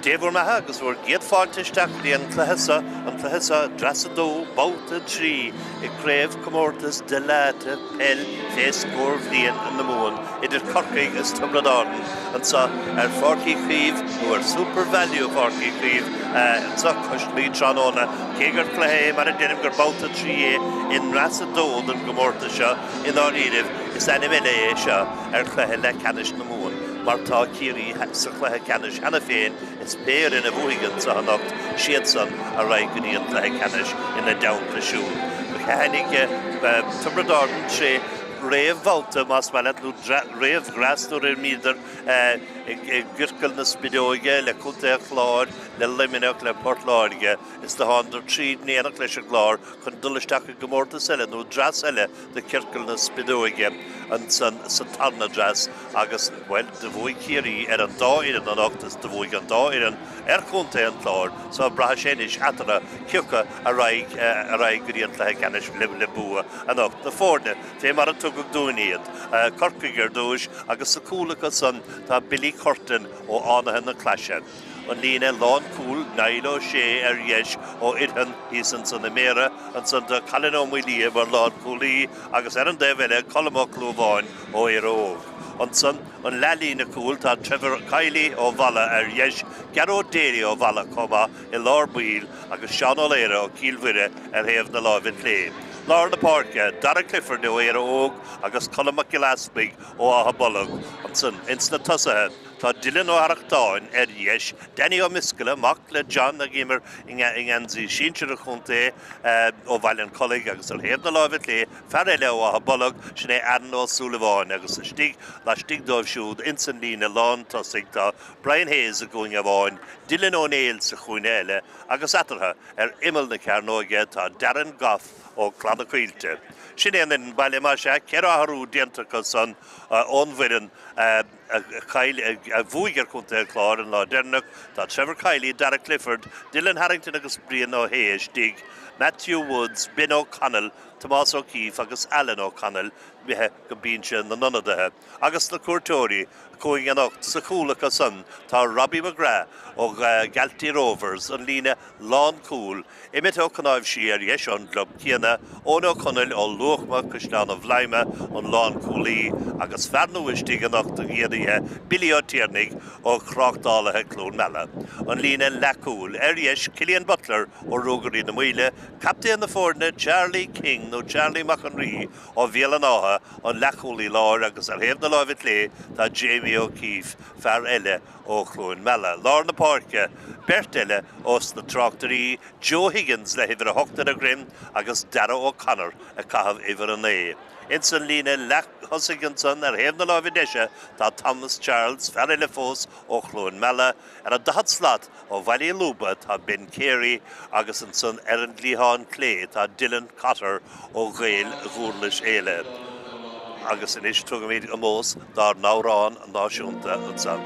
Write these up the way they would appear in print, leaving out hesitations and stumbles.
Dé bhur mbeatha agus bhur gcéad fáilte isteach go dtí an cluiche seo, an cluiche seo, Dreas 2, Babhta 3 i gCraobhchomórtas Dalata Peil fé Scór Bhliain na Mumhan idir Corcaigh is Tiobraid Árann anseo ar Pháirc Uí Chaoimh nó ar Supervalu Pháirc Uí Chaoimh anseo cois Laoi tráthnóna. Cé gur cluiche é mar a deirim gur Babhta 3 é i nDreas 2 den gcomórtas seo, i ndáiríribh is ainm eile é seo ar chluiche leathcheannais na Mumhan mar tá Ciarraí sa chluiche ceannais cheana féin, is pé fhoireann a bhuafaidh anseo anocht, siadsan a raghaidh go dtí an cluiche ceannais ina dteannta siúd. Tháinig Tiobraid Árann tré réamhbhabhta, más maith leat, nó réamhdhreas nuair a imríodar i gCiorcal na Spideoige le Contae an Chláir, le Luimneach, le Port Láirge, is do thánadar tríd in éineacht leis an gClár chun dul isteach i gcomórtas eile nó dreas eile de Chiorcal na Spideoige ansan sa tarna dreas agus, bhuel, do bhuaigh Ciarraí ar an dá fhoireann anocht is do bhuaigh an dá fhoireann ar Chontae an Chláir so braithfidh sé anois eatarthu cioca a raghaidh ar aghaidh go dtí an cluiche ceannais le bua anocht. Na foirne fé mar a tugadh dúinn iad, Corcaigh ar dtúis agus sa chúl acu san tá Billy Curtin ó Fhánaithe na Claise. An líne lán cúil, Niall O'Shea ar dheis ó Fhearthainn thíos ansan i mBéarra, ansan tá Colin Ó Maolaodha mar lánchúlaí agus ar an dtaobh eile Colm Ó Clúmháin ó Éire Óg. Ansan an leathlíne cúil tá Trevor Kiely ó Mhalla ar dheis, Gearóid Daly ó Mhalla chomh maith i lár baill agus Seán Ó Laoire ó Chill Mhuire ar thaobh na láimhe clé. Lár na páirce, Dara Clifford ó Éire Óg agus Colm Mac Giolla Easpaig ó Áth Bolg. Ansan ins na tosaithe, Tá Dylan Ó hArrachtáin ar dheis, Danny Ó Misceala, mac le John a dh'imir i ngeansaí sinsir an chontae, ó Bhaile an Chollaigh agus ar thaobh na láimhe clé, fear eile ó Áth Bolg, sin é Aaron Ó Súilleabháin agus istigh laistigh dóibh siúd ins an líne lán tosaigh tá Brian Hayes i gcúinne amháin, Dylan Ó Néill sa chúinne eile agus eatarthu ar imeall na cearnóige tá Darren Gough ó Clanna Caoilte. Sin é an fhoireann baile más ea, 4 athrú déanta acu san ón bhfoireann a chaill, a bhuaigh ar Chontae an Chláir an lá deireanach. Tá Trevor Kiely, Darragh Clifford, Dylan Harrington agus Brian Ó hAodha istigh, Matthew Woods, Ben O'Connell, Tomás O'Keeffe agus Alan O'Connell imithe go binse na n-ionadaithe. Agus na cuairteoirí chugainn anocht sa chúl acu san tá Robbie McGrath ó Galtee Rovers, an líne lánchúil, Emmet Ó Cnáimhsí ar dheis ón gclub céanna, Eoin Ó Conaill ó Luachma, Caisleán an Bhladhma, an lánchúlaí, agus fear nua istigh anocht don gcéad oíche, Billy Ó Tiarnaigh ó Thráchtálaithe Cluain Meala. An líne leathchúil, ar dheis, Cillian Butler ó Ruagairí na Maoile, captaen na foirne, Charlie King nó Charlie Mac an Rí ó Bhéal an Átha, an leathchúlaí láir agus ar thaobh na láimhe clé tá Jamie O'Keeffe, fear eile ó Chluain Meala. Lár na páirce, beirt eile ós na Tráchtairí, Joe Higgins le huimhir 8 ar a dhroim agus Darragh O'Connor ag caitheamh uimhir 9. Ins an líne leath-thosaigh ansan ar thaobh na láimhe deise tá Thomas Charles, fear eile fós ó Chluain Meala. Ar an daichead slat ó Bhaile Uí Lúba tá Ben Carey agus ansan ar an gcliathán clé tá Dylan Cotter ó Ghaeil Dhúrlas Éile. Agus anois tugaimid omós dár n-amhrán náisiúnta anseo.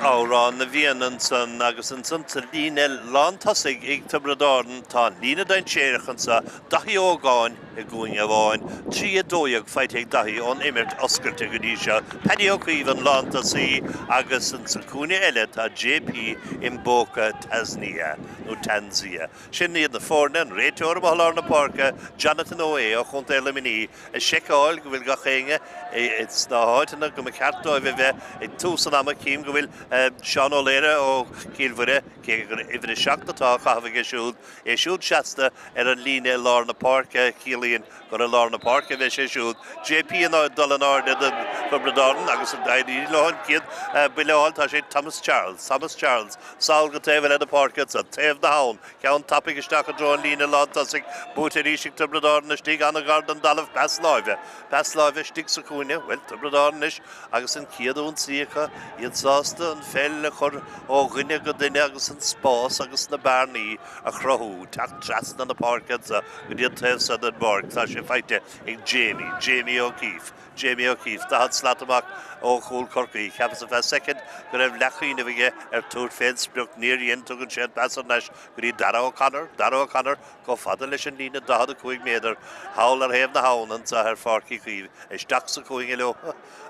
Amhrán na bhFiann ansan agus ansan sa líne lántosaigh ag Tiobraid Árann tá an líne dainséarach anso, Daithí Ó hÓgáin i gcúinne amháin, 3 12 faighte ag Daithí ón imirt oscailte go dtí seo, Paddy Ó Caoimh an lántosaí agus insa chúinne eile tá JP Imboca Tasnia nó Tanzia. Sin iad na foirne, an réiteoir amuigh i lár na páirce, Jonathan Ó Aodha ó Chontae Luimnigh, ag seiceáil go bhfuil gach éinne sna háiteanna go mba cheart dóibh a bheith ag tús an ama. Cím go bhfuil Seán Ó Laoire ó Chill Mhuire Cé gur uimhir a 7 atá á chaitheamh aige siúd, é siúd seasta ar an líne i lár na páirce, ciallaíonn gur i lár na páirce a bheidh sé siúd. JP ag dul in airde do Thiobraid Árann agus éiríonn leo an chéad buille a fháil. Tá sé ag Thomas Charles, Thomas Charles, sall go taobh eile na páirce ansan, taobh na habhann, ceann tapaidh isteach i dtreo an líne lántosaigh, buaite arís ag Tiobraid Árann istigh, an-ghar don dtalamh, pas láimhe, pas láimhe istigh sa chúinne, bhuel, Tiobraid Árann anois agus an chéad ionsaí acu, iad sásta an pheil a chur ó dhuine go duine agus an spás agus na bearnaí a chruthú, teacht trasna na páirce anso go dtí an taobh so den bpáirc. Tá sé faighte ag Jamie, Jamie O'Keeffe, Jamie O'Keeffe, 40 slat amach ó chúl Chorcaí. Cheapas ar feadh soicind go raibh leathchuimhneamh aige ar tabhairt fén sprioc, níor dhein. Tugann sé an pas thar n-ais go dtí Darragh O'Connor, Darragh O'Connor chomh fada leis an líne 45 méadar thall ar thaobh na habhann anso ar Pháirc Uí Chaoimh. Isteach sa chúinne leo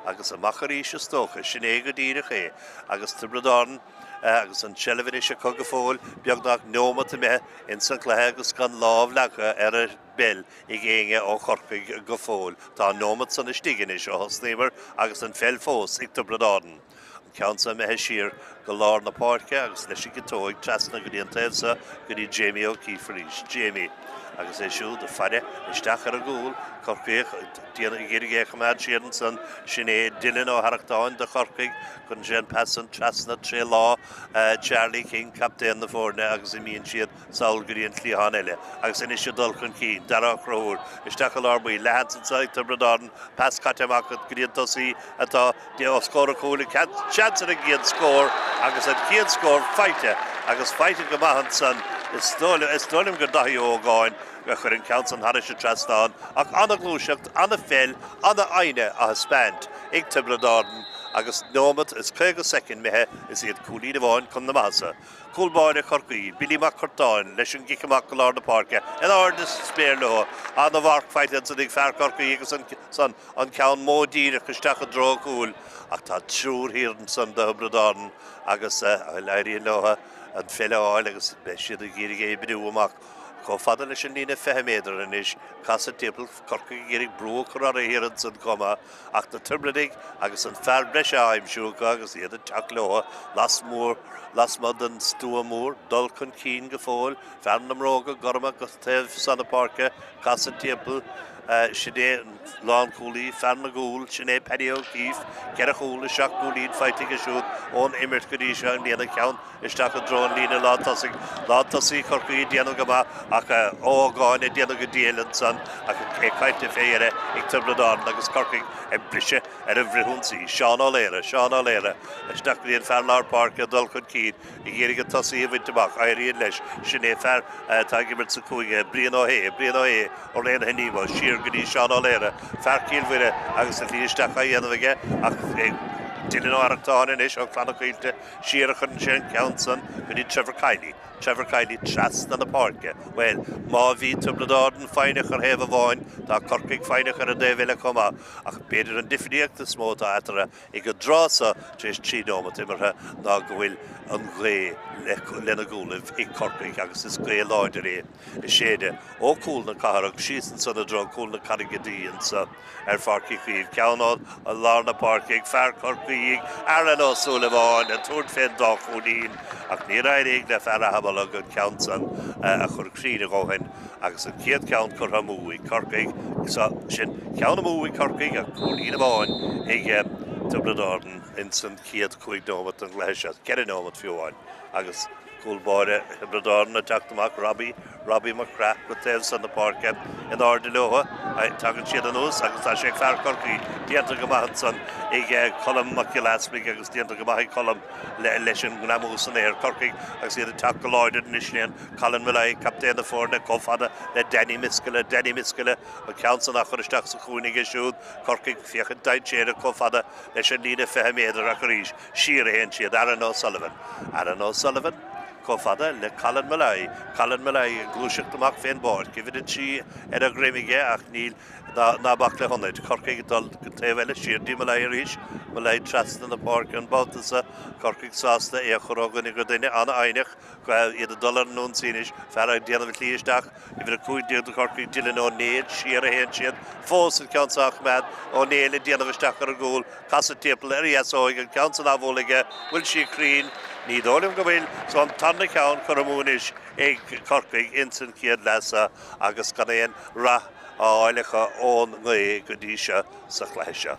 agus amach arís is dócha. Sin é go díreach é. Agus Tiobraid Árann agus an tseilbh anois acu go fóill, beagnach neomat imithe ins an chluiche agus gan lámh leagtha ar an bpeil ag éinne ó Chorcaigh go fóill. Tá an neomat san istigh anois ó thosnaíomar agus an pheil fós ag Tiobraid Árann. An ceann seo imithe siar go lár na páirce agus leis an gciotóig trasna go dtí an taobh seo go dtí Jamie O'Keeffe arís. Jamie agus é siúd ag faire isteach ar an gcúl. Corcaíoch ag iarraidh é a choimeád siar ansan. Sin é Dylan Ó hArrachtáin do Chorcaigh. Cuireann sé an pas san trasna tré lámh Charlie King, captaen na foirne, agus imíonn siad sall go dtí an cliathán eile. Agus anois ag dul chun cinn, Darragh Ó Conchúir isteach i lár baill. Leathsheans anso ag Tiobraid Árann. Pas caite amach go dtí an tosaí atá os comhair an chúil, seans ar an gcéad scór agus an chéad scór faighte agus faighte go maith ansan. Is dóigh liom gur Daithí Ó hÓgáin a chuir an ceann san thairis an trasnán ach ana-ghluaiseacht, ana-pheil, ana-fhoighne á thaispeáint ag Tiobraid Árann agus neomat is 50 soicind imithe is iad cúilín amháin chun na maitheasa. Cúl báire Chorcaí, Billy Mac Curtáin, leis an gcic amach go lár na páirce. In airde sa spéir leo. Ana-mharc faighte ansan ag fear Chorcaí agus ansan an ceann modh díreach isteach i dtreo an chúil. Ach tá triúr thiar ansan do Thiobraid Árann agus éiríonn leo an pheil a fháil agus beidh siad ag iarraidh é a oibriú amach chomh fada leis an líne 20 méadar anois. Casadh timpeall, Corcaigh ag iarraidh brú a chur orthu thiar ansan chomh maith. Ach na Tiobradaigh agus an fear breise á aimsiú acu agus iad ag teacht leo lasmuigh, lasmuigh den stua mór, dul chun cinn go fóill, fear na mbróga gorma go taobh san na páirce, casadh timpeall, sin é an lánchúlaí, fear na gcúl, sin é Paddy O'Keeffe, ceithre chúl is seacht gcúilín faighte aige siúd ón imirt go dtí seo i mbliana, ceann isteach i dtreo an líne lántosaigh. Lántosaí Chorcaí ag déanamh go maith ach Ó hÓgáin ag déanamh go diail ansan ach é caillte fé dheireadh ag Tiobraid Árann agus Corcaigh ag briseadh ar an bhfrithionsaí. Seán Ó Laoire, Seán Ó Laoire isteach go dtí an fear lár páirce ag dul chun cinn ag iarraidh an tosaí a bhaint amach. Éiríonn leis. Sin é fear atá ag imirt sa chúinne, Brian Ó hAodha, Brian Ó hAodha ó Raonaithe Nemo siar go dtí Seán Ó Laoire, fear Chill Mhuire agus a shlí isteach á dhéanamh aige ach Dylan Ó hArrachtáin anois ó Chlanna Caoilte Siar a chuireann sé an ceann san go dtí Trevor Kiely. Trevor Kiely trasna na páirce. Bhuel, má bhí Tiobraid Árann foighneach ar thaobh amháin, tá Corcaigh foighneach ar an dtaobh eile chomh maith. Ach b'fhéidir an difríocht is mó atá eatarthu ag an dtráth so, tar éis 3 nóimeat imeartha, ná go bhfuil an ghaoth lena gcúlaibh ag Corcaigh agus is gaoth láidir é ag séideadh ó chúl na cathrach síos ansan i dtreo chúl na Carraige Duí anso. ar Pháirc Uí Chaoimh, ceann ó lár na páirce ag fear Chorcaí, Aaron Ó Súilleabháin ag tabhairt fén dá chúilín ach níor éirigh le fear Aghabullogue an ceann san a chur cruinn a dhóthain agus an chéad cheann curtha amú ag Corcaigh. Sin ceann amú ag Corcaigh ach cúilín amháin ag Tiobraid Árann ins an chéad chúig nóimeat den gcluiche seo, ceithre nóimeat fiú amháin agus Cúl báire Thiobraid Árann ag teacht amach, Robbie, Robbie McGrath go taobh san na páirce in airde leo. Tagann siad anuas agus tá sé ag fear Chorcaí déanta go maith ansan ag Colm Mac Giolla Easpaig agus déanta go maith ag Colm leis an ngreamú san aer. Corcaigh agus iad ag teacht go láidir anois sin Colin Molloy, captaen na foirne, chomh fada le Danny Miskella, Danny Miskella, an ceann san á chur isteach sa chúinne aige siúd. Corcaigh féachaint dainséarach chomh fada leis an líne 20 méadar ach arís Siar a théann siad, Aaron O'Sullivan. Aaron O'Sullivan chomh fada le Colin Molloy. Colin Molloy ag gluaiseacht amach fén bpáirc. Uimhir 3 ar a dhroim aige ach níl, ná bac le hionaid. Corcaigh ag dul go taobh eile, siar dtí Molloy arís. Molloy trasna na páirce an babhta seo. Corcaigh sásta é a chur ó dhuine go duine. An-fhoighneach. Iad ag dul ar an ionsaí anois. Fear ag déanamh a shlí isteach. Uimhir 15 do Chorcaigh, Dylan Ó Néill, siar a théann siad. Fós an ceann seo á choimeád, Ó Néill ag déanamh isteach ar an gcúl, casadh timpeall ar a dheasóig, an ceann san á bhualadh aige, bhfuil sí cruinn? Ní dóigh liom go bhfuil, so an tarna ceann curtha amú anois ag Corcaigh ins an chéad leath seo agus gan aon rath á fháil acu ón ngaoth go dtí seo sa chluiche seo.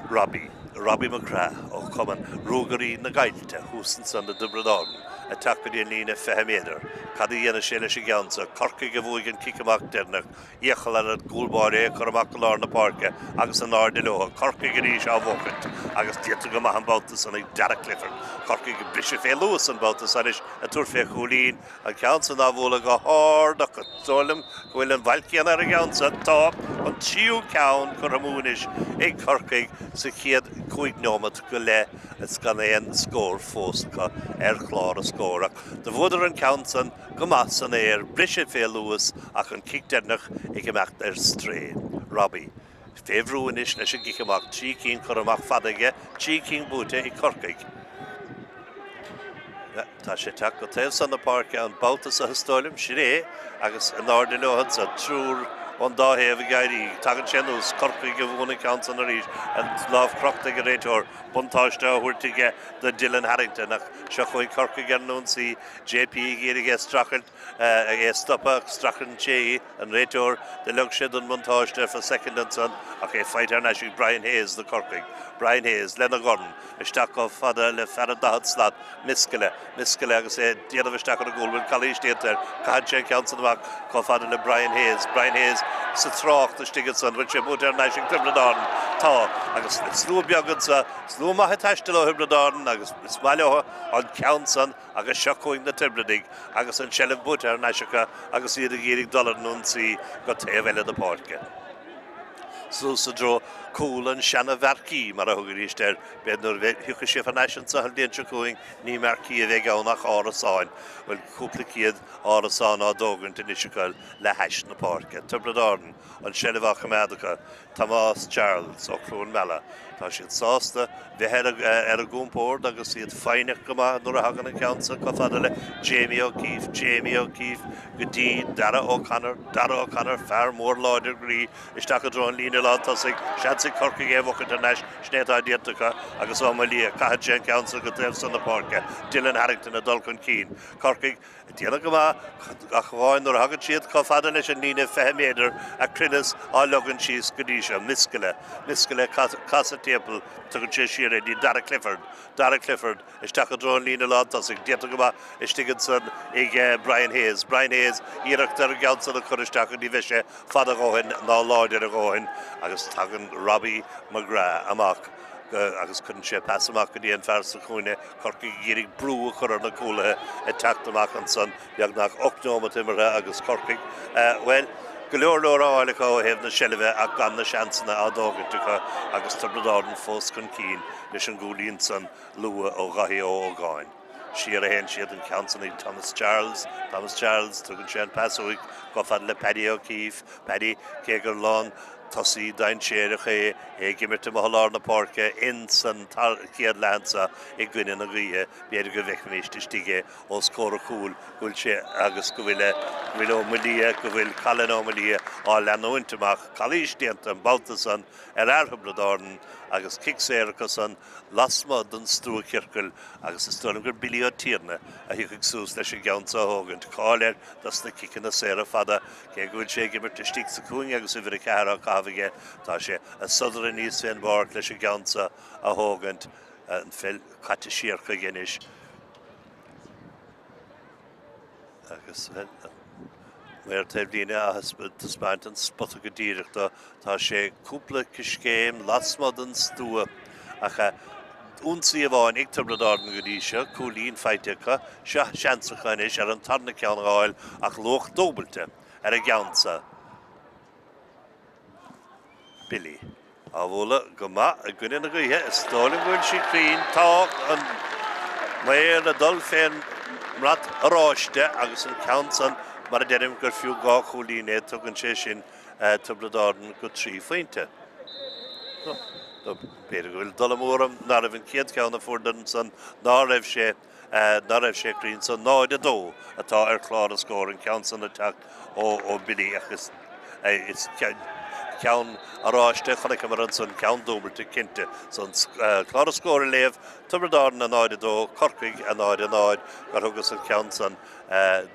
Robbie, Robbie McGrath ó Chumann Ruagairí na Gaillte thuas ansan i dTiobraid Árann, ag teacht go dtí an líne 20 méadar. Cad a dhéanfaidh sé leis an gceann seo? Corcaigh a bhuaigh an cic amach deireanach. Iachall ar an gcúl báire é a chur amach go lár na páirce agus in airde leo. Corcaigh arís á bhuachaint agus déanta go maith an babhta san ag Darragh Clifford. Corcaigh ag briseadh fé luas an babhta san anois ag tabhairt fé chúilín. An ceann san á bhualadh go hard ach is dóigh liom go bhfuil an bhail chéanna ar an gceann san. Tá an tríú ceann curtha amú anois ag Corcaigh sa chéad chúig neomat go leith is gan aon scór fós acu ar chlár a scóir. Ach do bhuadar an ceann san go maith san aer, briseadh fé luas ach an cic deireanach ag imeacht ar strae. Robbie. Fé bhrú anois leis an gcic amach, 3 cinn curtha amach fada aige, 3 cinn buaite ag Corcaigh. Tá sé ag teacht go taobh san na páirce an babhta seo is dóigh liom, sin é, agus in airde leo ansan, triúr ón dá thaobh ag éirí. Tagann sé anuas, Corcaigh a bhuann an ceann san arís, an lámh crochta ag an réiteoir, buntáiste á thabhairt aige do Dylan Harrington ach seo chugainn Corcaigh ar an ionsaí, JP ag iarraidh é a streachailt, é a stopadh ach streachailíonn sé í, an réiteoir, do leag sé don mbuntáiste ar feadh soicind ansan ach é faighte thar n-ais ag Brian Hayes do Corcaigh. Brian Hayes lena dhorn isteach chomh fada le fear an 40 slat, Miskella, Miskella agus é ag déanamh isteach ar an gcúl, bhfuil calaois déanta air, caitheann sé an ceann san amach chomh fada le Brian Hayes, Brian Hayes sa trácht istigh ansan, bhfuil sé buaite thar n-ais ag Tiobraid Árann? Tá, agus slua beag anso, slua maith ag taisteal ó Thiobraid Árann agus is maith leo an ceann san Agus seo chugainn na Tiobradaigh agus an tseilbh buaite thar n-ais acu agus iad ag iarraidh dul ar an ionsaí go taobh eile na páirce. Suas i dtreo cúl an seana mharquee mar a thugaidís air. B'fhéidir nuair a thiocfaidh sibh thar n-ais anseo an bhliain seo chugainn ní marquee a bheidh ann ach árasáin. Bhfuil cúpla céad árasán á dtógaint anois acu le hais na páirce. Tiobraid Árann, an tseilbh á choimeád acu. Tomás Charles ó Chluain Meala. Tá siad sásta bheith ar a gcompord agus iad foighneach go maith nuair a thagann an ceann seo chomh fada le Jamie O'Keefe, Jamie O'Keefe go dtí Darragh O'Connor, Darragh O'Connor, fear mór láidir groí, isteach i dtreo an líne lán tosaigh, seans ag Corcaigh é a bhuachaint thar n-ais, sin é atá déanta acu agus Ó Maoildhia, caitheann sé an ceann seo go taobh san na páirce, Dylan Harrington ag dul chun cinn, Corcaigh. Ag déanamh go maith, ach amháin nuair a thagann siad chomh fada leis an líne 20 méadar, a cruinneas á leagan síos go dtí seo. Miskella, Miskella, casadh timpeall, tugann sé siar é dtí Darragh Clifford, Darragh Clifford, isteach i dtreo an líne lán tosaigh, déanta go maith istigh ansan ag Brian Hayes, Brian Hayes, iarracht ar an gceann san a chur isteach ach ní bheidh sé fada a dhóthain ná láidir a dhóthain agus tagann Robbie McGrath amach. agus cuireann sé pas amach go dtí an fear sa chúinne, Corcaigh ag iarraidh brú a chur ar na cúlaithe ag teacht amach ansan, beagnach 8 neomat imeartha agus Corcaigh, bhuel, go leor leor á fháil acu ó thaobh na seilbhe ach gan na seansanna á dtógaint acu agus Tiobraid Árann fós chun cinn leis an gcúilín san luath ó Dhaithí Ó hÓgáin. Siar a théann siad, an ceann san ag Thomas Charles, Thomas Charles, tugann sé an pas uaidh chomh fada le Paddy O'Keeffe, Paddy, cé gur lán tosaí dainséarach é, é ag imirt amuigh i lár na páirce ins an chéad leath anso i gcoinne na gaoithe. B'fhéidir go bhfeicfimis istigh é os comhair an chúil, go bhfuil sé agus go bhfuil, go bhfuil Ó Maoildhia, go bhfuil Colin Ó Maoildhia á leanúint amach. Calaois déanta an babhta san ar fhear Thiobraid Árann agus cic saor acu san lasmuigh den stuachiorcal agus is dóigh liom gur Billy Ó Tiarnaigh a thiocfaidh suas leis an gceann so a thógaint. Cáil air dos na ciceanna saora fada. Cé go bhfuil sé ag imirt istigh sa chúinne agus uimhir 4 á caitheamh aige, tá sé ag sodar aníos fén bpáirc leis an gceann so a thógaint. An pheil caite siar chuige anois agus an maor taobhlíne á thaispeáint an spota go díreach dó. Tá sé cúpla coiscéim lasmuigh den stua ach ionsaí amháin ag Tiobraid Árann go dtí seo, cúilín faighte acu. Seo seans acu anois ar an tarna ceann a fháil ach luach dúbailte ar an gceann seo. Billy á bhualadh go maith i gcoinne na gaoithe. Is dóigh liom go bhfuil sí cruinn. Tá an maor ag dul fén mbrat oráiste agus an ceann san, mar a deirim, gur fiú dhá chúilín é. Tugann sé sin Tiobraid Árann go 3 phointe. B'fhéidir go bhfuil dul amú orm ná raibh an chéad cheann a fuair ansan ná raibh sé ná raibh sé cruinn so 0, 2 atá ar chlár na scór an ceann san ag teacht ó ó Billy ach is is Ceann oráiste a chonaiceamar ansan, ceann dúbailte cinnte. So an clár scór a léamh, Tiobraid Árann 0, 2, Corcaigh 0, 0, gur thugas an ceann san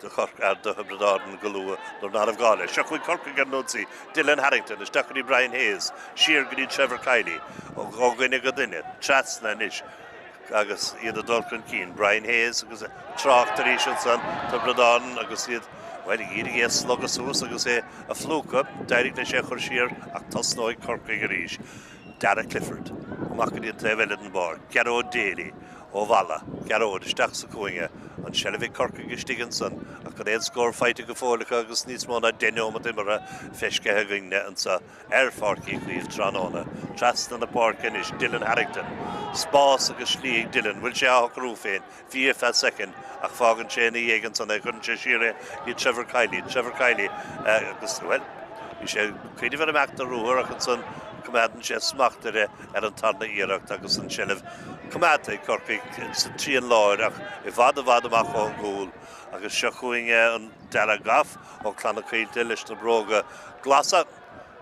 do Thiobraid Árann go luath nuair nárbh ghá leis. Seo chugainn Corcaigh ar an ionsaí, Dylan Harrington isteach go dtí Brian Hayes, siar go dtí Trevor Kiely, ó dhuine go duine, trasna anois agus iad ag dul chun cinn. Brian Hayes agus trácht arís ansan, Tiobraid Árann agus iad, bhuel, ag iarraidh é a slogadh suas agus é a phlúchadh. D'éirigh leis é a chur siar ach tosnóidh Corcaigh arís. Darragh Clifford amach go dtí an taobh eile den bpáirc. Gearóid Daly ó Mhala. Gearóid isteach sa chúinne. An seilbh ag Corcaigh istigh ansan ach gan aon scór faighte go fóill acu agus níos mó ná 10 neomat imeartha feiscithe againne anseo ar Pháirc Uí Chaoimh tráthnóna. Trasna na páirce anois, Dylan Harrington. Spás agus slí ag Dylan. Bhfuil sé á shocrú féin? Bhí ar feadh soicind ach fágann sé ina dhiaidh ansan é. Cuireann sé siar é go dtí Trevor Kiely. Trevor Kiely agus, bhuel, bhí sé ag cuimhneamh ar imeacht ar ruathar ach ansan coimeádann sé smacht air ar an tarna iarracht agus an tseilbh coimeádta ag Corcaigh sa trian láir ach i bhfad i bhfad amach ón gcúl. Agus seo chugainn an Darragh Goff ó Chlanna Caoilte leis na bróga glasa.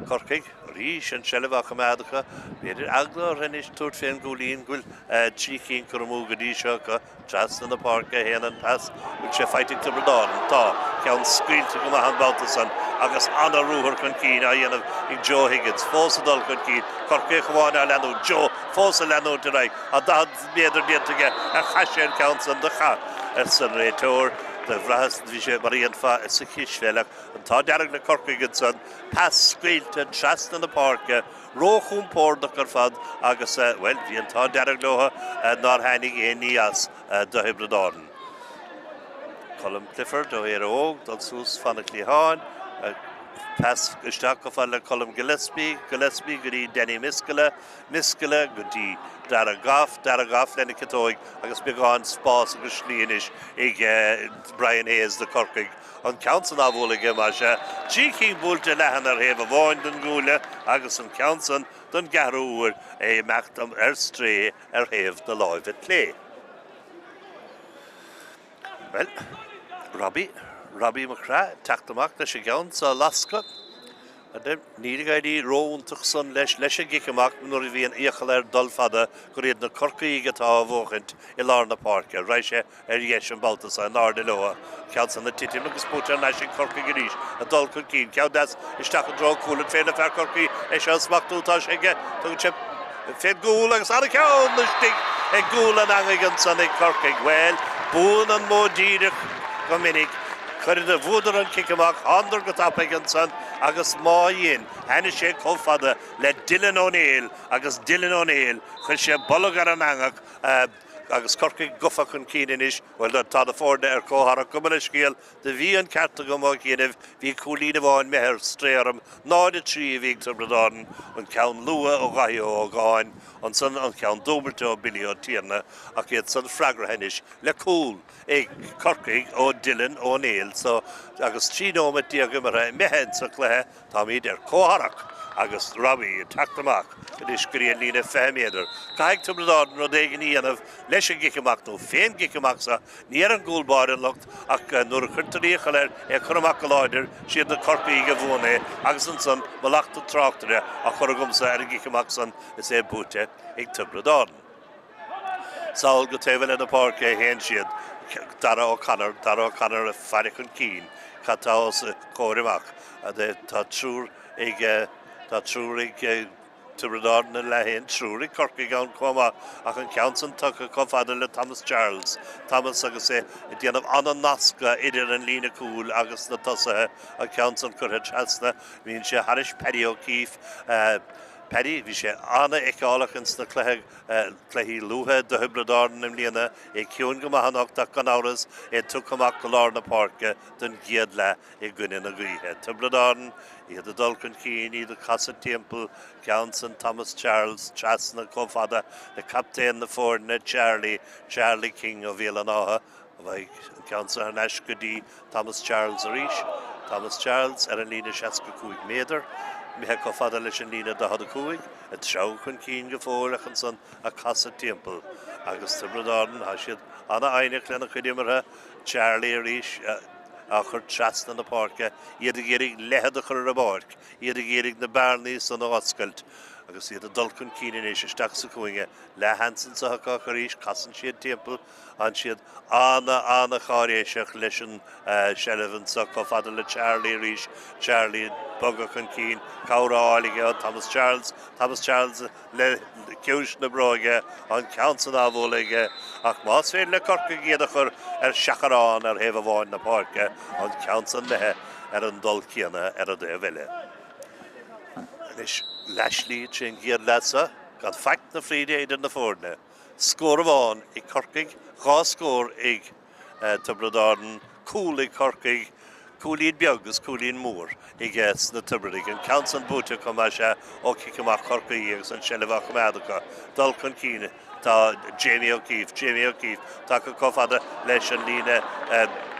Corcaigh arís an tseilbh á choimeád acu. B'fhéidir eagla orthu anois tabhairt fén gcúilín go bhfuil 3 chinn curtha amú go dtí seo acu. Trasna na páirce a théann an pas. Bhfuil sé faighte ag Tiobraid Árann? Tá. Ceann scaoilte go maith an babhta san agus ana-ruathar chun cinn á dhéanamh ag Joe Higgins. Fós ag dul chun cinn. Corcaíoch amháin á leanúint. Joe fós ag leanúint ar aghaidh. Tá 40 méadar déanta aige. Ar chaith sé an ceann san? Do chaith, arsa an réiteoir. Do bhraitheas bhí sé mar a dhéanfá sa chispheil ach an t-ádh dearg le Corcaigh ansan. Pas scaoilte trasna na páirce, róchompordach ar fad agus, bhuel, bhí an t-ádh dearg leo nár tháinig aon ní as do Thiobraid Árann. Colm Clifford ó Éire Óg, dul suas fan an chliatháin, pas isteach chomh fada le Colm Gillespie, Gillespie go dtí Danny Miskella, Miskella go dtí Darragh Goff, Darragh Goff lena chiotóig agus beagán spás agus slí anois ag Brian Hayes do Corcaigh. An ceann san á bhualadh aige, más ea. 3 chinn buailte leathan ar thaobh amháin den gcuaille agus an ceann san don gceathrú huair é imeacht ar strae ar thaobh na láimhe clé. Bhuel, Robbie, Robbie McCraith ag teacht amach leis an gceann so a lascadh. Níl ag éirí ró-iontach san leis leis an gcic amach nuair a bhíonn iachall air dul fada gur iad na Corcaígh atá á bhuachaint i lár na páirce. Raghaidh sé ar dheis an babhta so in airde leo. Ceann san ag titim agus buaite thar n-ais ag Corcaigh arís. Ag dul chun cinn. Ceann deas isteach i dtreo cúil an féin le fear Chorcaí. É seo a smachtú tá sé aige. Tugann sé fén gcúl agus an-cheann istigh i gcúl an eangaigh ansan ag Corcaigh. Bhuel, buann an modh díreach go minic. Chuireadar, bhuadar an cic amach, thánadar go tapaidh ansan agus má dhein, tháinig sé chomh fada le Dylan Ó Néill agus Dylan Ó Néill, chuir sé bolg ar an eangach. Agus Corcaigh gafa chun cinn anois, bhuel, tá na foirne ar comhtharrac, gabh mo leithscéal, do bhí an ceart agam ó chianaibh, bhí cúilín amháin imithe ar strae orm, 0-3 a bhí ag Tiobraid Árann, an ceann luath ó Dhaithí Ó hÓgáin, ansan an ceann dúbailte ó Billy Ó Tiarnaigh, ach iad san freagraithe anois le cúl ag Corcaigh ó Dylan Ó Néill so agus 13 nóiméad imeartha imithe insa chluiche. Táimid ar comhtharrac agus Robbie ag teacht amach anois go dtí an líne 20 méadar. Caithfidh Tiobraid Árann rud éigin a dhéanamh leis an gcic amach nó fén gcic amach seo. Ní ar an gcúl báire an locht ach nuair a chuirtear iachall air é a chur amach go láidir, siad na Corcaígh a bhuann é agus ansan mallacht an tráchtaire á chur agamsa ar an gcic amach san is é buaite ag Tiobraid Árann. Sall go taobh eile na páirce a théann siad. Darragh O'Connor, Darragh O'Connor ag faire chun cinn. Cad tá os a chomhair amach? Tá triúr ag, tá triúr ag Tiobraid Árann ina leath féin, triúr ag Corcaigh ann chomh maith ach an ceann san tugtha chomh fada le Thomas Charles. Thomas agus é ag déanamh an-nascadh idir an líne cúil agus na tosaithe, an ceann san curtha trasna. Bíonn sé thairis Paddy O'Keefe. Paddy, bhí sé an-fheiceálach ins na cluiche, cluichí luatha do Thiobraid Árann i mbliana, é ciúin go maith anocht ach gan amhras é tugtha amach go lár na páirce don gcéad leath i gcoinne na gaoithe. Tiobraid Árann, iad ag dul chun cinn, iad ag casadh timpeall, ceann san Thomas Charles trasna chomh fada le captaen na foirne Charlie, Charlie King ó Bhéal an Átha. Bheidh an ceann seo thar n-ais go dtí Thomas Charles arís. Thomas Charles ar an líne 65 méadar, imithe chomh fada leis an líne 45, ag treabhadh chun cinn go fóill ach ansan ag casadh timpeall. Agus Tiobraid Árann, tá siad an-fhoighneach lena chuid imeartha. Charlie arís. Á chur trasna na páirce, iad ag iarraidh leithead a chur ar an bpáirc, iad ag iarraidh na bearnaí san a oscailt agus iad ag dul chun cinn anois isteach sa chúinne. Leathsheans anseo acu ach arís casann siad timpeall, tá siad ana-ana-cháiréiseach leis an seilbh anseo chomh fada le Charlie arís. Charlie ag bogadh chun cinn, cabhair á fháil aige ó Thomas Charles. Thomas Charles le ciumhais na bróige, an ceann san á bhualadh aige, ach más féidir le Corcaigh iad a chur ar seachrán ar thaobh amháin na páirce, an ceann san imithe ar an dul céanna ar an dtaobh eile. Anois, leathshlí trín gcéad leath seo, gan faic na fríde idir na foirne. Scór amháin ag Corcaigh, 2 scór ag Tiobraid Árann, cúl ag Corcaigh, cúilín beag agus cúilín mór aige sna Tiobradaigh. An ceann san buaite acu más ea ó chic amach Chorcaí agus an seilbh á choimeád acu. Dul chun cinn tá Jamie O'Keeffe, Jamie O'Keeffe tagtha chomh fada leis an líne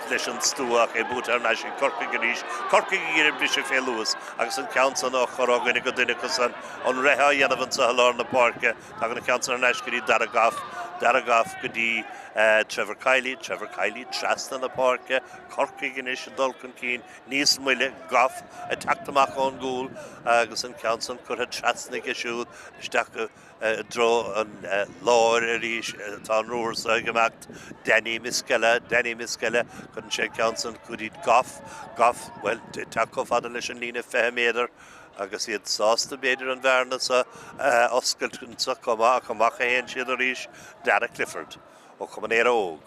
leis an stua ach é buaite thar n-ais ag Corcaigh arís. Corcaigh ag iarraidh briseadh fé luas agus an ceann san á chur ó dhuine go duine acu san. An reith á dhéanamh anseo i lár na páirce. Tagann an ceann san thar n-ais go dtí Darragh Goff, Darragh Goff go dtí Trevor Kiely, Trevor Kiely trasna na páirce, Corcaigh anois ag dul chun cinn níos moille, Goff ag teacht amach ón gcúl agus an ceann san curtha trasna aige siúd isteach i dtreo an láir arís. Tá an ruathar so ag imeacht, Danny Misskella, Danny Misskella, cuireann sé an ceann san go dtí Goff, Goff, bhuel, ag teacht chomh fada leis an líne 20 méadar. Agus iad sásta, b'fhéidir, an bhearna seo a oscailt anseo chomh maith, ach amach a théann siad arís, Darragh Clifford ó Chumann Éire Óg,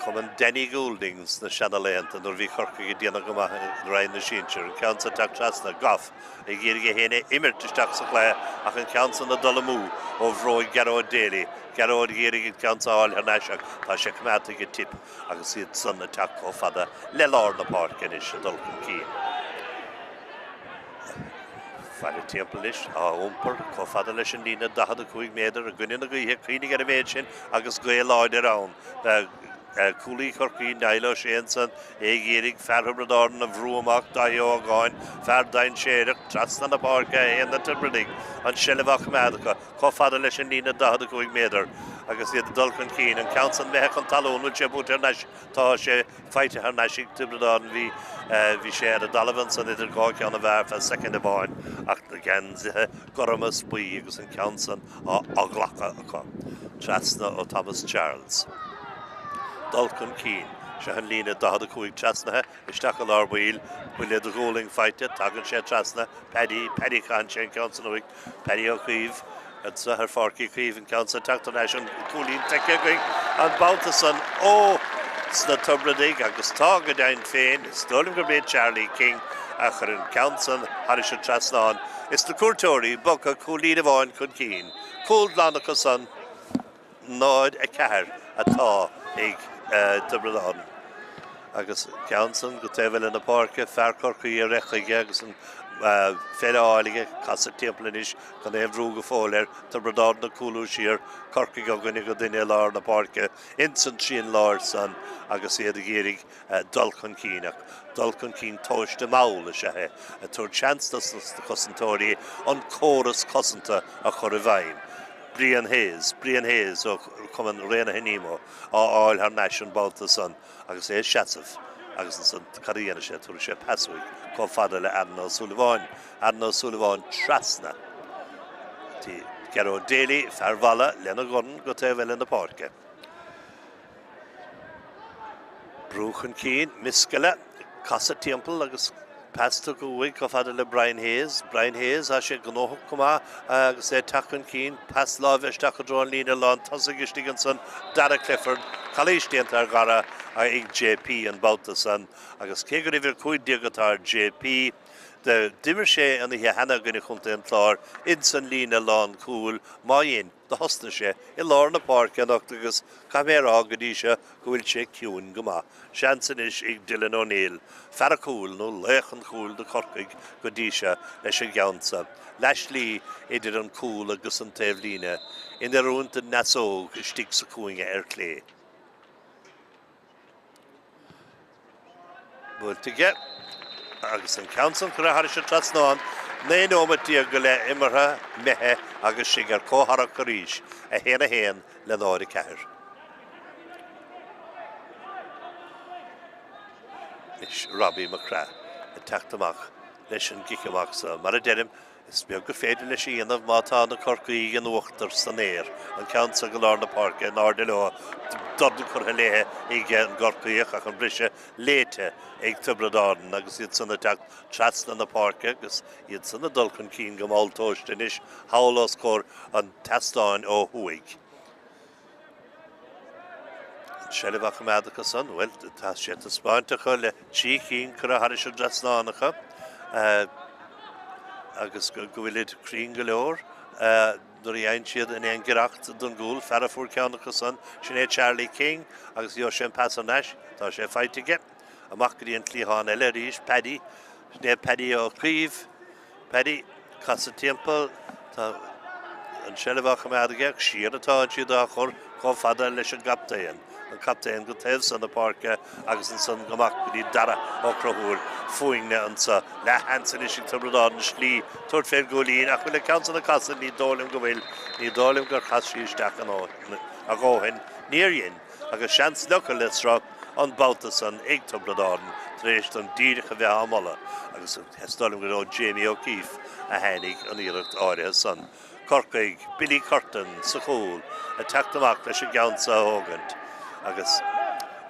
Cumann Danny Goulding sna seanalaethanta nuair a bhí Corcaigh ag déanamh go maith i Roinn na Sinsear. An ceann seo ag teacht trasna, Goff ag iarraidh é féin a imirt isteach sa chluiche ach an ceann san ag dul amú ó bhróig Gearóid Daly. Gearóid ag iarraidh an ceann seo a fháil thar n-ais ach tá sé coimeádta ag Tipp. agus iad san ag teacht chomh fada le lár na páirce anois ag dul chun cinn. Faire timpeall anois, á iompar chomh fada leis an líne 45 méadar i gcoinne na gaoithe, cuimhnigh ar an méid sin agus gaoth láidir ann. Cúlaí Chorcaí, Niall O'Shea ansan, é ag iarraidh fear Thiobraid Árann a bhrú amach, Dáithí Ó hÓgáin, fear dainséarach, trasna na páirce a théann na Tiobradaigh, an tseilbh á choimeád acu. chomh fada leis an líne 45 méadar agus iad ag dul chun cinn. An ceann san imithe chun talún, bhfuil sé buaite thar n-ais? Tá sé faighte thar n-ais ag Tiobraid Árann. Bhí, bhí sé ar an dtalamh ansan idir dhá cheann an mheá ar feadh soicind amháin ach na geansaithe gorma is buí agus an ceann san á ghlacadh acu. Trasna ó Thomas Charles. Dul chun cinn. Seo an líne 45 trasnaithe isteach i lár baill. Buille de ghualainn faighte. Tagann sé trasna. Paddy, Paddy caitheann sé an ceann san uaidh. Paddy Ó Caoimh anseo ar Pháirc Uí Chaoimh, an ceann seo ag teacht thar n-ais, an cúilín feicthe againn an babhta san ó sna Tiobradaigh agus tá go deimhin féin, is dóigh liom gurb é Charlie King a chuir an ceann san thairis an trasnán. Is na cuairteoirí bogtha cúilín amháin chun cinn. Cúl glan acu san. 0, 4 atá ag Tiobraid Árann agus ceann san go taobh eile na páirce, fear Chorcaí ag rith chuige agus an pheil á fháil aige, casadh timpeall anois gan aon bhrú go fóill air, Tiobraid Árann ag cúlú siar, Corcaigh ó dhuine go duine i lár na páirce ins an trian láir san agus iad ag iarraidh dul chun cinn ach dul chun cinn tomhaiste mall is ea é, ag tabhairt seans dos na cosantóirí an córas cosanta a chur i bhfeidhm. Brian Hayes, Brian Hayes ó Chumann Raonaithe Nemo á fháil thar n-ais an babhta san agus é ag seasamh agus ansan cad a dhéanfaidh sé, tabharfaidh sé pas uaidh chomh fada le Aaron Ó Súilleabháin, Aaron Ó Súilleabháin trasna dtí Gearóid Daly, fear Mhalla, lena dhorn go taobh eile na páirce. Brú chun cinn, Misskella, casadh timpeall agus pas tugtha uaidh chomh fada le Brian Hayes. Brian Hayes, tá sé gnóthach go maith agus é ag teacht chun cinn. Pas láimhe isteach i dtreo an líne lán tosaigh istigh ansan. Darragh Clifford, calaois déanta ar Dhara ag JP an babhta san agus cé gur uimhir 15 atá ar JP, d'imir sé an oíche cheana i gcoinne Chontae an Chláir ins an líne lán cúil. Má dhein. Do thosnaigh sé i lár na páirce anocht agus caithfidh mé a rá go dtí seo go bhfuil sé ciúin go maith. Seans anois ag Dylan O'Neill, fear an chúil nó laoch an chúil do Chorcaigh go dtí seo, leis an gceann seo. Leathshlí idir an cúl agus an taobhlíne, in oiriúint don fheasóg istigh sa chúinne ar chlé. Buailte aige agus an ceann san curtha thairis an trasnán. 19 nóimeat go leith imeartha, imithe agus sinn ar comhtharrac arís, 1, 1 le 0, 4. Anois Robbie McCraith ag teacht amach leis an gcic amach so. Mar a deirim, is beag gur féidir leis a dhéanamh má tá na Corcaígh in uachtar san aer. An ceann so go lár na páirce in airde leo, dorn curtha léithe ag an gCorcaíoch ach an briseadh léite ag Tiobraid Árann agus iad san ag teacht trasna na páirce agus iad san ag dul chun cinn go mall tomhaiste anois thall os comhair an tseastáin ó thuaidh. An tseilbh á choimeád acu san, bhuel, tá sé taispeáinte acu le 3 cinn curtha thairis an dtrasnán acu agus go bhfuilid cruinn go leor nuair a fhaigheann siad in aon ghiorracht don gcúl. Fear a fuair ceann acu san, sin é Charlie King agus gheobhaidh sé an pas thar n-ais, tá sé faighte aige. Amach go dtí an cliathán eile arís, Paddy, sin é Paddy Ó Caoimh. Paddy, casadh timpeall, tá an tseilbh á choimeád aige ach siar atá siad á chur chomh fada leis an gcaptaen, an captaen go taobh san na páirce agus ansan amach go dtí Dara Ó Conchúir, foighne anso, leathsheans anois ag Tiobraid Árann slí tabhairt fén gcúilín ach bhfuil an ceann san ag casadh, ní dóigh liom go bhfuil, ní dóigh liom gur chas sí isteach a dhóthain, níor dhein. agus seans fliuchadh le sruth an babhta san ag Tiobraid Árann tar éis don díreach a bheith á moladh agus is dóigh liom gur ó Jamie O'Keeffe a tháinig an iarracht áirithe san. Corcaigh, Billy Curtin sa chúl ag teacht amach leis an gceann so a thógaint agus,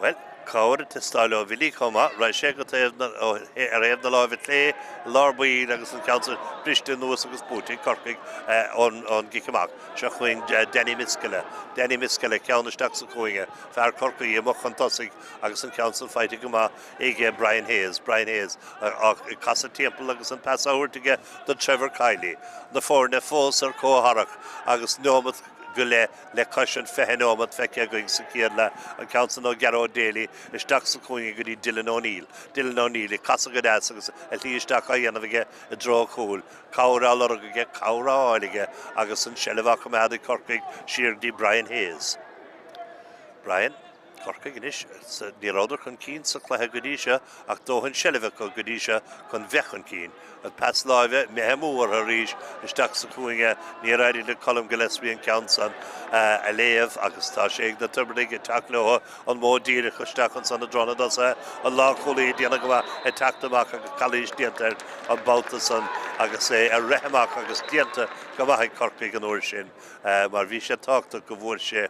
bhuel, cabhair ag teastáil ó Bhilly chomh maith. Raghaidh sé go taobh na, ar thaobh na láimhe clé i lár baill agus an ceann san briste anuas agus buaite ag Corcaigh ón gcic amach. Seo chugainn Danny Miskelly. Danny Miskelly, ceann isteach sa chúinne. Fear Chorcaí amuigh chun tosaigh agus an ceann san faighte go maith ag Brian Hayes. Brian Hayes ag casadh timpeall agus an pas á thabhairt aige do Trevor Kiely. Na foirne fós ar comhtharrac agus neomat go leith le cois an 20 neomat feicthe againn sa chéad leath. An ceann san ó Gearóid Daly isteach sa chúinne go dtí Dylan O'Neill. Dylan O'Neill ag casadh go deas agus a shlí isteach á dhéanamh aige i dtreo an chúil. Cabhair á lorg aige, cabhair á fháil aige agus an tseilbh á coimeád ag Corcaigh siar go dtí Brian Hayes. Brian, Corcaigh anois, ní rabhadar chun cinn sa chluiche go dtí seo ach dóthain seilbhe acu go dtí seo chun bheith chun cinn. An pas láimhe imithe amú orthu arís isteach sa chúinne, níor éirigh le Colm Gillespie an ceann san a léamh agus tá sé ag na Tiobradaigh ag teacht leo an modh díreach isteach ansan i dtreo na dtosaithe, an lánchúlaí ag déanamh go maith ag teacht amach agus calaois déanta air an babhta san agus é ag rith amach agus déanta go maith ag Corcaigh an uair sin mar bhí sé tábhachtach go bhfuair sé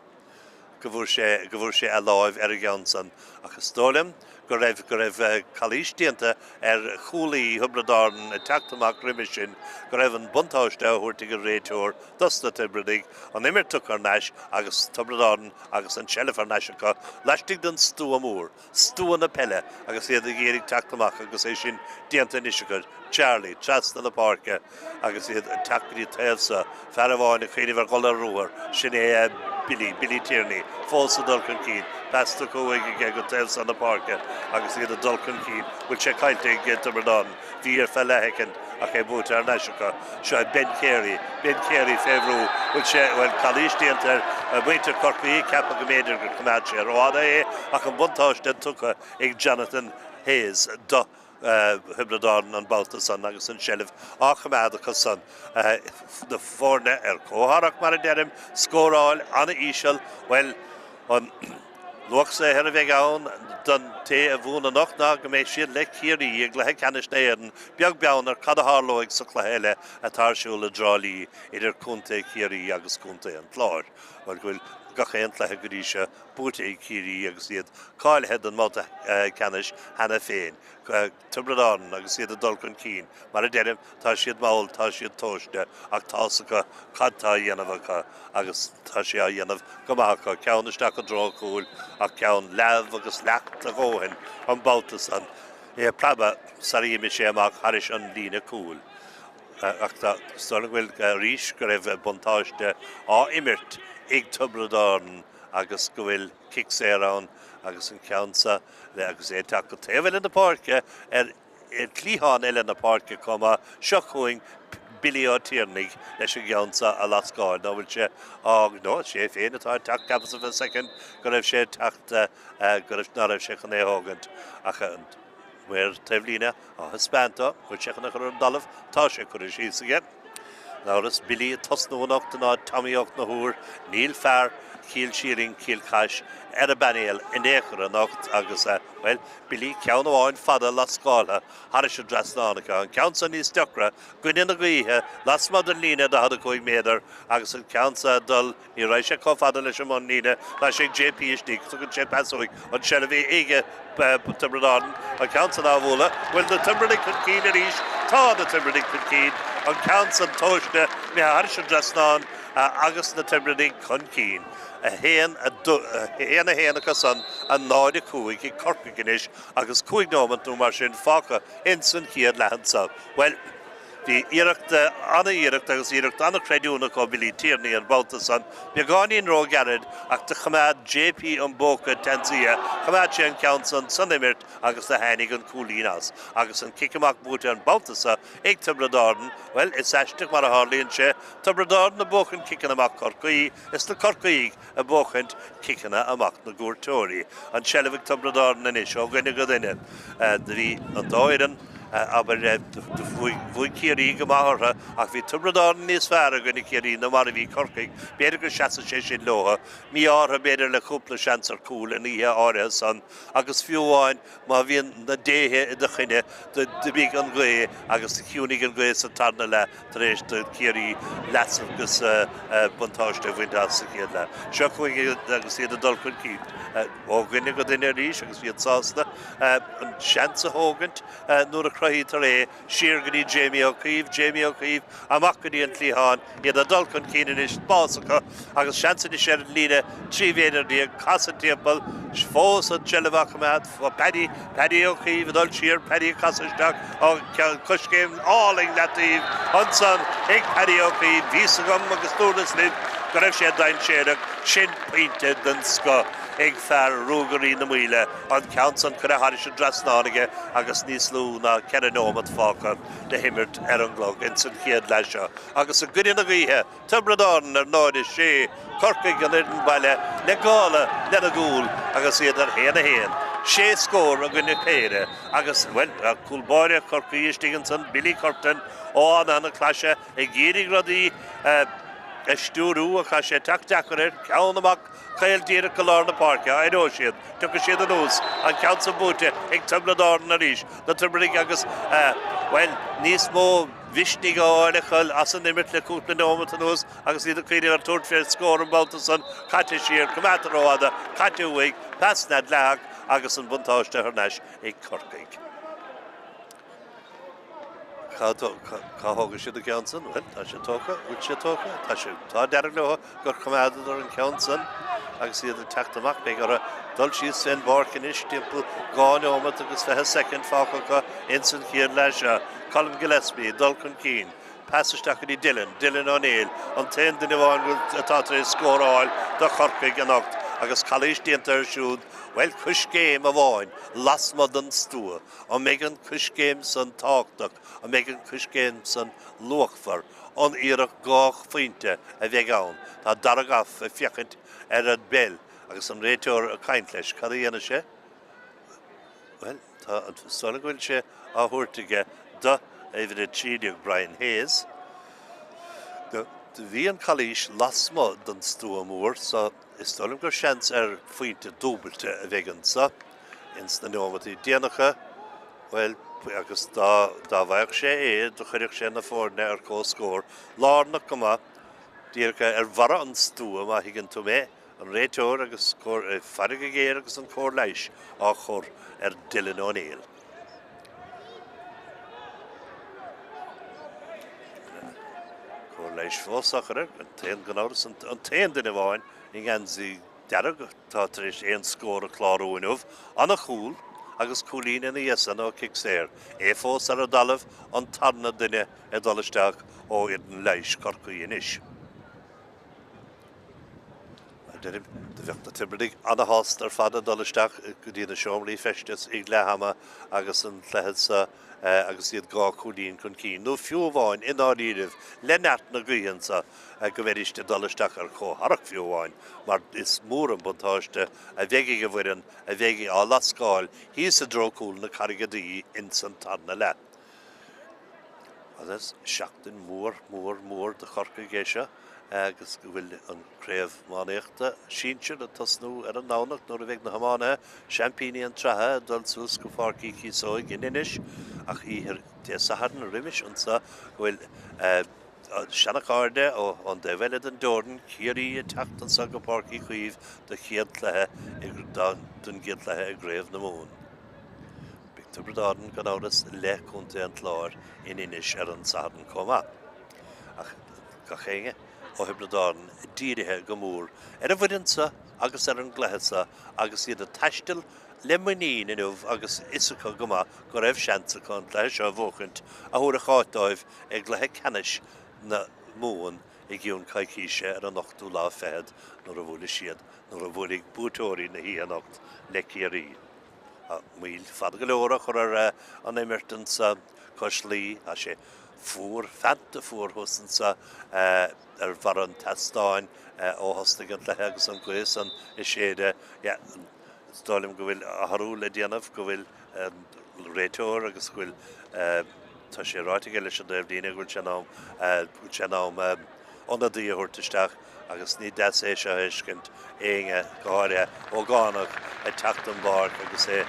go bhfuair sé go bhfuair sé a láimh ar an gceann san ach is dóigh liom go raibh go raibh calaois déanta ar chúlaí Thiobraid Árann ag teacht amach roimhe sin, go raibh an buntáiste á thabhairt ag an réiteoir dos na Tiobradaigh, an imirt tugtha thar n-ais agus Tiobraid Árann agus an tseilbh thar n-ais acu laistigh den stua mór, stua na peile agus iad ag iarraidh teacht amach agus é sin déanta anois acu. Charlie, trasna na páirce agus iad ag teacht go dtí taobh so, fear amháin ag cuimhneamh ar dhul ar ruathar, sin é Billy, Billy Tierney, fós ag dul chun cinn, pas tugtha uaidh aige go taobh so na páirce agus iad ag dul chun cinn, bhfuil sé caillte ag Tiobraid Árann, bhí ar feadh leathshoicind ach é buaite thar n-ais acu. Seo é Ben Carey, Ben Carey fé bhrú, bhfuil sé, bhuel, calaois déanta ar mhuintir Chorcaí, ag ceapadh go mb'fhéidir gur choimeád sé rófhada é ach an buntáiste tugtha ag Jonathan Hayes do Thiobraid Árann an babhta san agus an tseilbh á choimeád acu san. Na foirne ar comhtharrac, mar a deirim, scóráil an-íseal. Bhuel, an luach saothair a bheidh ann don té a bhuann anocht ná go mbeidh siad le Ciarraí i gcluiche ceannais na hÉireann, beag beann ar cad a tharlóidh sa chluiche eile atá ar siúl i dTrá Lí idir contae Chiarraí agus contae an Chláir. Bhuel, go bhfuil gach aon chluiche go dtí seo buaite ag Ciarraí agus iad cáilithe don mbabhta ceannais cheana féin. Tiobraid Árann agus iad ag dul chun cinn. Mar a deirim, tá siad mall, tá siad tomhaiste, ach tá's acu cad tá á dhéanamh acu agus tá sé á dhéanamh go maith acu. Ceann isteach i dtreo an chúil ach ceann leamh agus leacht a dhóthain an babhta san. É ag preabadh sar a d'imigh sé amach thairis an líne cúil. Ach tá, is dóigh liom go bhfuil arís go raibh buntáiste á imirt ag Tiobraid Árann agus go bhfuil cic saor ann agus an ceann seo le agus é ag teacht go taobh eile na páirce ar chliathán eile na páirce chomh maith. Seo chugainn Billy Ó Tiarnaigh leis an gceann seo a lascáil. Nó bhfuil sé á nó is é féin atá ag teacht cheapas ar feadh soicind go raibh sé ag teacht go raibh ná raibh sé chun é a thógaint ach an maor taobhlíne á thaispeáint dó, bhfuil sé chun é a chur ar an dtalamh? Tá sé curtha síos aige. Gan amhras Billy ag tosnú anocht in áit Tommy Ó Conchúir. Níl fear. Cill Sheeling, Cill Chais ar an bpainéal in aon chor anocht agus, bhuel, Billy, ceann amháin fada lascáltha thairis an dtrasnán acu, an ceann san níos deacra, i gcoinne na gaoithe, lasmuigh den líne 45 méadar agus an ceann seo ag dul, ní raibh sé chomh fada leis an mbunlíne, tá sé ag JP istigh, tugann sé pas uaidh, an tseilbh ag Tiobraid Árann, an ceann san á bhualadh, bhfuil na Tiobradaigh chun cinn arís? Tá na Tiobradaigh chun cinn, an ceann san tomhaiste, imithe thairis an dtrasnán agus na Tiobradaigh chun cinn. 1, 2, 1, 1 acu san, 0, 5 ag Corcaigh anois agus 5 nóimeant nó mar sin fágtha ins an chéad leath anso. Bhuel, bhí iarracht, an-iarracht agus iarracht an-chreidiúnach ó Billy Tierney an babhta san, beagáinín ró-ghairid ach do choimeád JP an Bóca teanntaithe, choimeád sé an ceann san san imirt agus do tháinig an cúilín as. Agus an cic amach buaite an babhta so ag Tiobraid Árann, bhuel, is aisteach mar a tharlaíonn sé, Tiobraid Árann ag buachaint ciceanna amach Chorcaí, is na Corcaígh ag buachaint ciceanna amach na gcuairteoirí. An tseilbh ag Tiobraid Árann anois, ó dhuine go duine. Do bhí an dá fhoireann, abair, bhuaigh Ciarraí go maith orthu ach bhí Tiobraid Árann níos fearr i gcoinne Chiarraí ná mar a bhí Corcaigh. B'fhéidir go seasfaidh sé sin leo. Mí-ádh orthu b'fhéidir le cúpla seans ar chúl an oíche áirithe san agus fiú amháin má bhíonn na déithe i do choinne d'imigh an ghaoth agus do chiúnaigh an ghaoth sa tarna leath tar éis do Chiarraí leas agus buntáiste a bhaint as sa chéad leath. Seo chugainn agus iad ag dul chun cinn ó dhuine go duine arís agus iad sásta an seans a thógaint nuair a chruthaítear é, siar go dtí Jamie Ó Caoimh, Jamie Ó Caoimh amach go dtí an cliathán, iad ag dul chun cinn anois, spás acu agus seans anois ar an líne 13 mhéadar, casadh timpeall, fós an tseilbh á choimeád, Paddy, Paddy Ó Caoimh ag dul siar, Paddy ag casadh isteach, coiscéim álainn leataobh ansan ag Paddy Ó Caoimh, bhí 's agam agus dúras libh go raibh sé dainséarach, sin pointe den scoth ag fear Ruagairí na Maoile, an ceann san curtha thairis an dtrasnán aige agus níos lú ná 4 nóimeat fágtha le himirt ar an gclog ins an chéad leath seo agus i gcoinne na gaoithe. Tiobraid Árann ar 0-6, Corcaigh an fhoireann baile le gála lena gcúl agus iad ar 1-1, sé scór i gcoinne péire agus, bhuel, tá cúl báire Chorcaí istigh ansan, Billy Curtin ó Fhánaithe na Claise ag iarraidh rudaí a stiúrú ach tá sé ag teacht deacair air, ceann amach caol díreach go lár na páirce, éireoidh siad, tiocfaidh siad anuas, an ceann san buaite ag Tiobraid Árann arís, na Tiobradaigh agus, bhuel, níos mó. mhisnigh á fháil acu as an imirt le cúpla nóimeat anuas agus iad ag cuimhneamh ar tabhairt fé scór an babhta san, caite siar, coimeádta rófhada, caite uaidh, pas neamhdhleathach agus an buntáiste thar n-ais ag Corcaigh. Cá thógfaidh siad an ceann san? Bhuel, tá sé tógtha, bhfuil sé tógtha? Tá sé, tá dearg leo gur choimeádadar an ceann san agus iad ag teacht amach. Beidh orthu dul síos fén bpáirc anois, timpeall 2 neomat agus 20 soicind fágtha acu ins an chéad leath seo. Colm Gillespie ag dul chun cinn. Pas isteach go dtí Dylan, Dylan Ó Néill, an t-aon duine amháin atá tar éis scór a fháil do Chorcaigh anocht agus calaois déanta air siúd, bhuel, coiscéim amháin lasmuigh den stua. An mbeidh an coiscéim san tábhachtach? An mbeidh an coiscéim san luachmhar? An iarracht 2 phointe a bheidh ann? Tá Darragh Goff ag féachaint ar an bpeil agus an réiteoir ag caint leis. Cad a dhéanfaidh sé? Bhuel, tá an súil go bhfuil sé á thabhairt aige do uimhir 13, Brian Hayes. Do bhí an calaois lasmuigh den stua mór so is dóigh liom gur seans ar phointe dúbailte a bheidh anso ins na neomataí déanacha. Bhuel, agus dá dá bhfaigheadh sé é do chuirfeadh sé na foirne ar comhscór. Lárnach go maith, díreach ar bharra an stua má thuigeann tú mé. An réiteoir agus faire go géar agus an cóir leighis á chur ar Dylan O'Neill. Cóir leighis fós á chur air, an t-aon gan amhras, an t-aon duine amháin i ngeansaí dearg atá tar éis aon scór a chlárú inniu. Ana-chúl agus cúilín ina dhiaidh san ó chic saor. É fós ar an dtalamh, an tarna duine ag dul isteach ó fhoireann leighis Chorcaí anois. Deirim, do bheadh na Tiobradaigh ana-shásta ar fad a dul isteach go dtí na seomraí feistis ag leath ama agus an cluiche seo agus iad 2 chúilín chun cinn, nó fiú amháin, i ndáiríribh, le neart na gaoithe anseo, go mbeidís ag dul isteach ar comhtharrac fiú amháin, mar is mór an buntáiste a bheidh ag an bhfoireann a bheidh á lascáil thíos i dtreo cúl na Carraige Duibhe ins an tarna leath. Agus seachtain mhór, mhór, mhór do Chorcaigh é seo. Agus go bhfuil an Craobh Iománaíochta Sinsir ag tosnú ar an nDomhnach nuair a bheidh na hiománaithe, seaimpíní an tsraithe, ag dul suas go Pháirc Uí Chíosóig in Inis. Ach oíche Dé Sathairn roimis anso go bhfuil seanachairde ón dtaobh eile den dteorainn, Ciarraí, ag teacht anso go Páirc Uí Chaoimh do chéad cluiche don gcéad chluiche i gCraobh na Mumhan. Beidh Tiobraid Árann gan amhras le Contae an Chláir in Inis ar an Satharn chomh maith. Ach gach éinne ó Thiobraid Árann dírithe go mór ar an bhfoireann seo agus ar an gcluiche seo agus iad ag taisteal le muinín inniu agus fhios acu go maith go raibh seans acu an cluiche seo a bhuachaint a thabharfadh áit dóibh i gcluiche ceannais na Mumhan i gcionn coicíse ar an ochtú lá fichead nuair a bhuailfidh siad, nuair a bhuailfidh buaiteoirí na hoíche anocht le Ciarraí. Tá moill fada go leor á chur ar an imirt anso cois Laoi. Tá sé fuar, feannta fuar thuas anso ar bharra an tseastáin ó thosnaigh an cluiche agus an ghaoth san ag séideadh. Yeah, is dóigh liom go bhfuil athrú le déanamh, go bhfuil an réiteoir agus go bhfuil, tá sé ráite aige leis an dtaobhlíne go bhfuil sé in am, go bhfuil sé in am ionadaí a thabhairt isteach. Agus ní deas é seo a fheiscint, éinne, go háirithe ógánach, ag teacht don bpáirc agus é,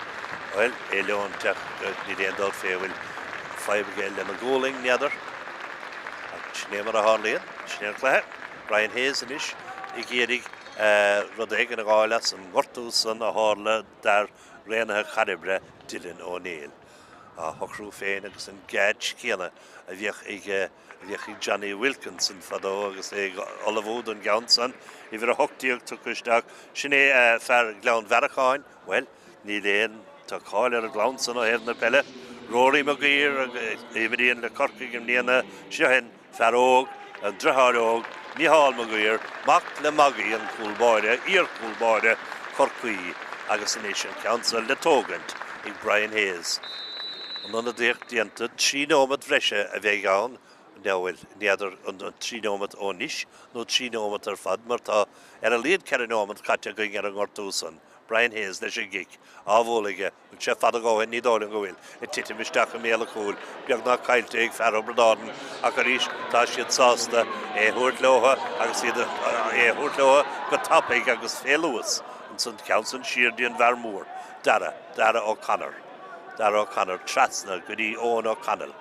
bhuel, é leointeach, níl aon dabht fé, bhfuil fadhb aige lena ghualainn, n'fheadar. Ach sin é mar a tharlaíonn, sin é an cluiche. Brian Hayes anois ag iarraidh rud éigin a dh'fháil as an ngortú san a tharla d'fhear Raonaithe Chairbre, Dylan Ó Néill. Á shocrú féin agus an geáits chéanna a bhíodh ag a bhíodh ag Johnny Wilkinson fadó agus é ag ullmhú don gceann san. Uimhir 18 tugtha isteach. Sin é fear Ghleann Bhearacháin. Bhuel, níl aon, tá cáil ar an gclann san ó thaobh na peile. Rory Maguire a imríonn le Corcaigh i mbliana. Seo an fear óg, an driotháir óg, Mícheál Maguire, mac le Maggie an cúl báire, iar-chúl báire Chorcaí agus anois an ceann san le tógaint ag Brian Hayes. An ionadaíocht déanta, 3 nóimeat bhreise a bheidh ann, bhuel, n'fheadar an 3 nóimeat ó anois nó 3 nóimeat ar fad mar tá ar a laghad 4 nóimeat caite againn ar an ngortú san. Brian Hayes leis an gcic á bhualadh aige, bhfuil sé fada a dhóthain? Ní dóigh liom go bhfuil, ag titim isteach i mbéal an chúil, beagnach caillte ag fear Thiobraid Árann ach arís tá siad sásta é a thabhairt leo agus iad é a thabhairt leo go tapaidh agus fé luas ansan ceann san siar dtí an bhfear mór, Dara, Dara O'Connor. Dara O'Connor trasna go dtí Eoin O'Connell.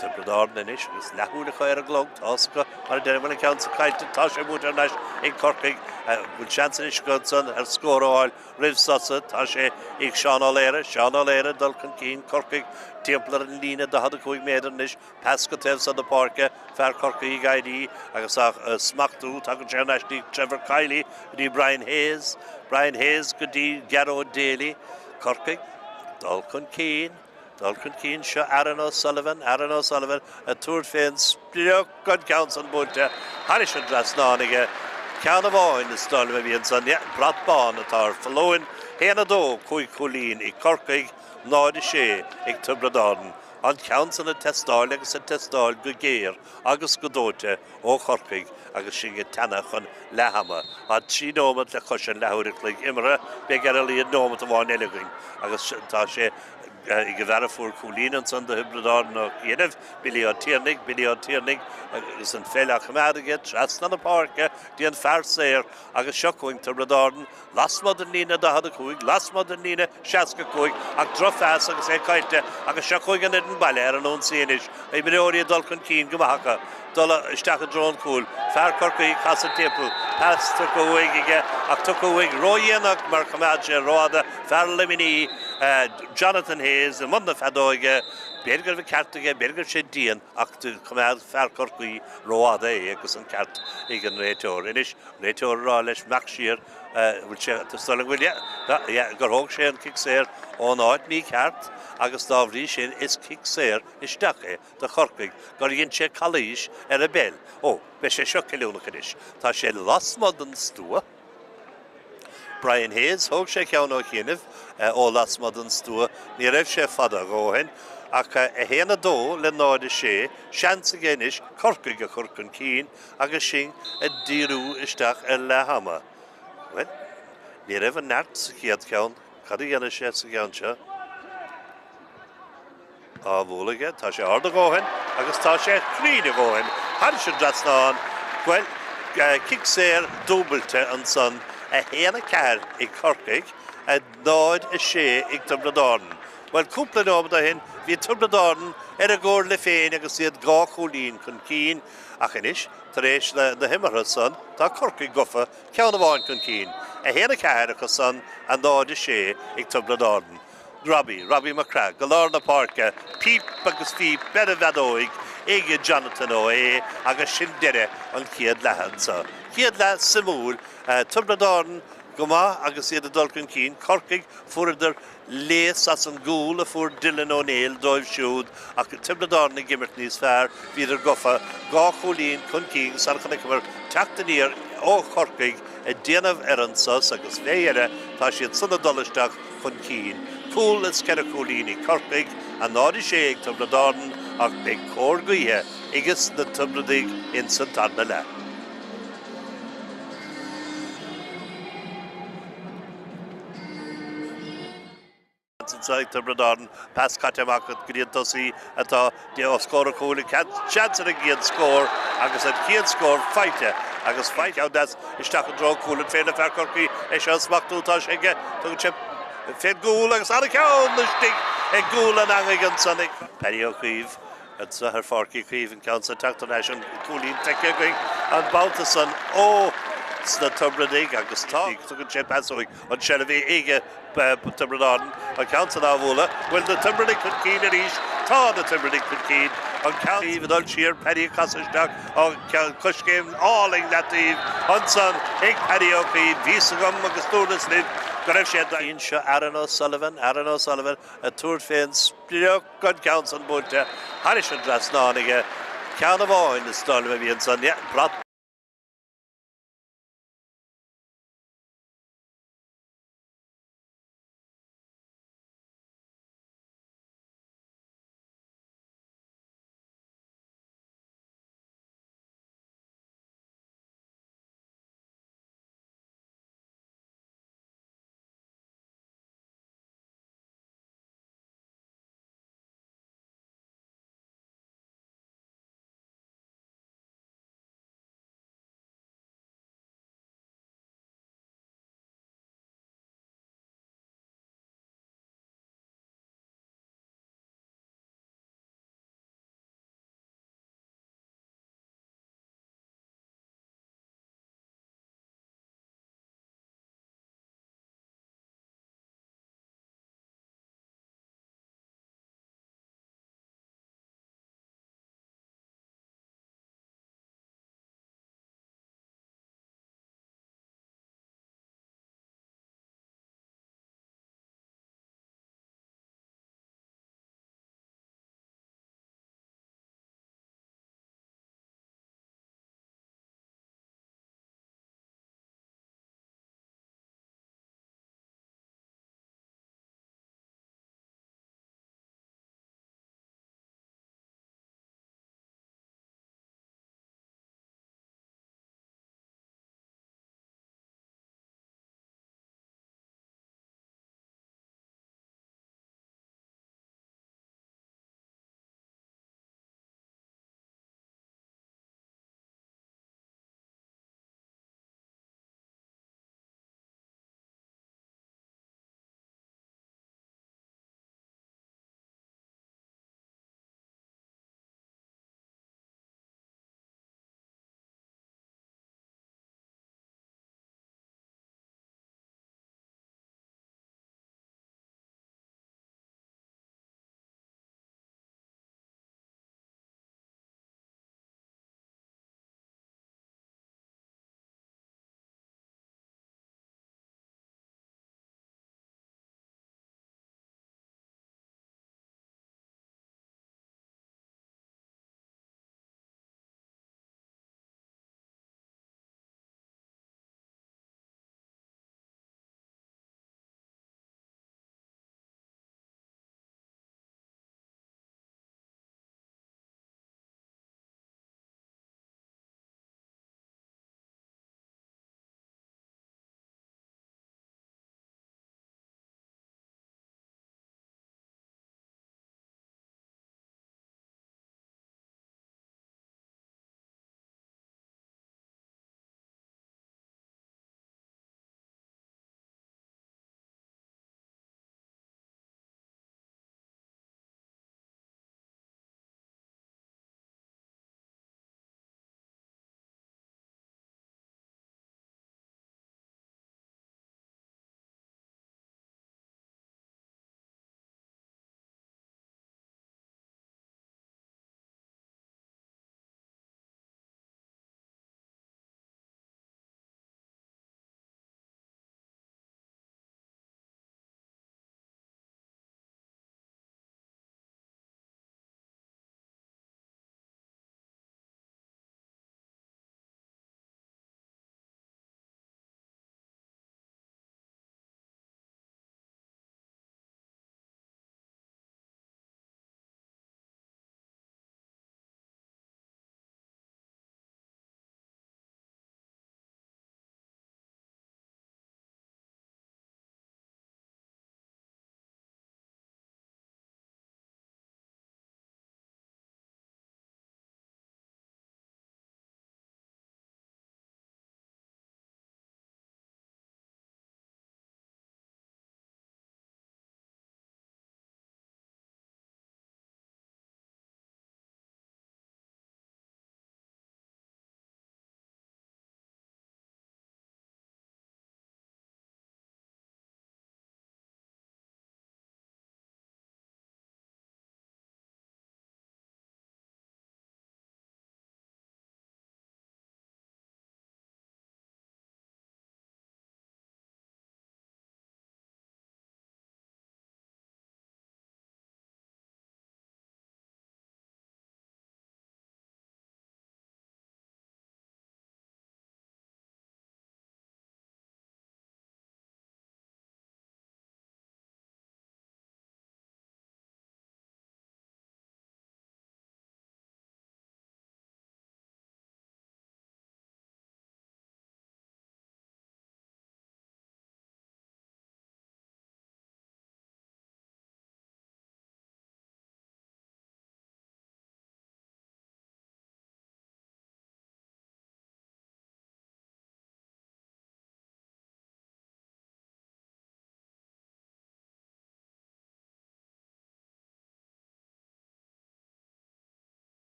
Tiobraid Árann anois agus leathshúil acu ar an gclog. Tá fhios acu, mar a deirim, bhfuil an ceann san caillte. Tá sé buaite thar n-ais ag Corcaigh. Bhfuil seans anois acu ansan ar scór a fháil roimh sosa. Tá sé ag Seán Ó Laoire. Seán Ó Laoire ag dul chun cinn. Corcaigh timpeall ar an líne 45 méadar anois. Pas go taobh san na páirce, fear Chorcaí ag éirí agus á smachtú. Tagann sé thar n-ais go dtí Trevor Kiely, go dtí Brian Hayes. Brian Hayes go dtí Gearóid Daly. Corcaigh, dul chun cinn, dul chun cinn. Seo Aaron O'Sullivan, Aaron O'Sullivan ag tabhairt fén sprioc, an ceann san buailte thairis an dtrasnán aige. Ceann amháin is dóigh liom a bhí ansan, yeah, brat bán atá ar foluain. 1-2, 5 chúilín ag Corcaigh, 0-6 ag Tiobraid Árann. An ceann san ag teastáil agus ag teastáil go géar agus go dóite ó Chorcaigh agus sinn ag teannadh chun leath ama. Tá 3 nóimeat le cois an leathuair a chloig imeartha, beidh ar a laghad nóimeat amháin eile againn agus tá sé ag an bhfear a fuair cúilín ansan do Thiobraid Árann ó chianaibh, Billy Ó Tiarnaigh, Billy Ó Tiarnaigh agus an pheil á choimeád aige trasna na páirce dtí an fear saor agus seo chugainn Tiobraid Árann Lasmuigh den líne 45, lasmuigh den líne 65, ach drochphas agus é caillte agus seo chugainn an fhoireann baile ar an ionsaí anois. Imreoirí ag dul chun cinn go maith acu. Dul isteach i dtreo an chúil. Fear Chorcaí ag casadh timpeall. Pas tugtha uaidh aige ach tugtha uaidh ródhéanach mar choimeád sé rófhada fear Luimnigh, Jonathan Hayes, i mbun na feadóige. B'fhéidir go raibh an ceart aige, b'fhéidir go raibh sé dian ach do choimeád fear Chorcaí rófhada é agus an ceart ag an réiteoir. Anois Réiteoir ag rá leis imeacht siar, bhfuil sé, is dóigh liom go bhfuil, yeah, gur thóg sé an cic saor ón áit mícheart agus dá bhrí sin is cic saor isteach é do Chorcaigh gur dhein sé calaois ar an bpeil. Ó, beidh sé seo cinniúnach anois. Tá sé lasmuigh den stua. Brian Hayes, thóg sé ceann ó chianaibh ó lasmuigh den stua, ní raibh sé fada a dhóthain, ach 1, 2 le 0, 6, seans aige anois Corcaigh a chur chun cinn Agus sinn ag díriú isteach ar leath ama, bhuel, ní raibh an neart sa chéad cheann, cad a dhéanfaidh sé sa gceann seo? Á bhualadh aige, tá sé ard a dhóthain agus tá sé cruinn a dhóthain thairis an dtrasnán, bhuel, Cic saor dúbailte ansan, 1, 4 ag Corcaigh, 0, 6 ag Tiobraid Árann. Bhuel, cúpla nóiméad ó shin, bhí Tiobraid Árann ar a gcomhairle féin agus iad 2 chúilín chun cinn, ach anois, tar éis na himeartha san, tá Corcaigh gafa ceann amháin chun cinn, 1, 4 acu san, 0, 6 ag Tiobraid Árann. Robbie, Robbie McCraith, go lár na páirce, píp agus phíp ar an bhfeadóig ag Jonathan Ó hAodha agus sin deireadh an chéad leath anseo. Céad leath suimiúil, Tiobraid Árann go maith agus iad ag dul chun cinn, Corcaigh, fuaireadar léas as an gcúl a fuair Dylan Ó Néill dóibh siúd ach Tiobraid Árann ag imirt níos fearr, bhíodar gafa 2 chúilín chun cinn sara chonaiceamar teacht aniar ó Chorcaigh ag déanamh ar an sos agus fé dheireadh tá siad san ag dul isteach chun cinn. Cúl is 4 chúilín ag Corcaigh, 0, 6 ag Tiobraid Árann ach beidh cóir gaoithe aiges na Tiobradaigh ins an tarna leath. Ansan ag Tiobraid Árann, pas caite amach go dtí an tosaí atá os comhair an chúil, seans ar an gcéad scór agus an chéad scór faighte agus faighte ceann deas isteach i dtreo cúil an féidir le fear Chorcaí é seo a smachtú tá sé aige tugann sé fén gcúl agus an-cheann istigh i gcúl an eangaigh ansan ag Paddy Ó Caoimh anseo ar Pháirc Uí Chaoimh an ceann seo teacht thar n-ais an cúilín feicthe againn an babhta san ó sna Tiobradaigh agus tá tugann sé pas uaidh an seilbh ag Tiobraid Árann, an ceann san á bhualadh. Bhfuil na Tiobradaigh chun cinn arís? Tá na Tiobradaigh chun cinn. An ceann ag dul siar, Paddy ag casadh isteach, an ceann coiscéim álainn leataobh ansan ag Paddy Ó Caoimh. Bhíos agam agus dúras libh go raibh sé ag. Seo Aaron O'Sullivan, Aaron O'Sullivan ag tabhairt fén sprioc, an ceann san buailte thairis an dtrasnán aige. Ceann amháin is dóigh liom a bhí ansan. Yeah, brat.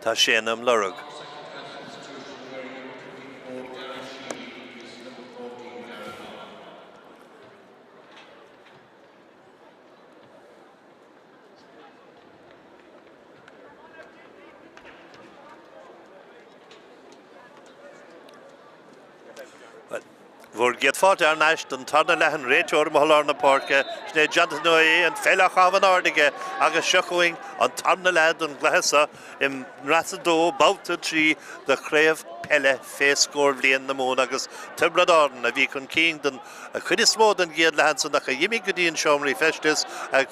Tá Séanna im lorg. Bhur gcéad fáilte thar n-ais don tarna leath an réiteoir amuigh i lár na páirce, sin é Jonathan Ó hAodha, an pheil á chaitheamh in airde aige agus seo chugainn an tarna leath don gcluiche seo i nDreas 2, Babhta 3 de Chraobh Peile fé Scór Bhliain na Mumhan agus Tiobraid Árann a bhí chun cinn don chuid is mó den gcéad leath ansan ach a d'imigh go dtí an seomraí feistis,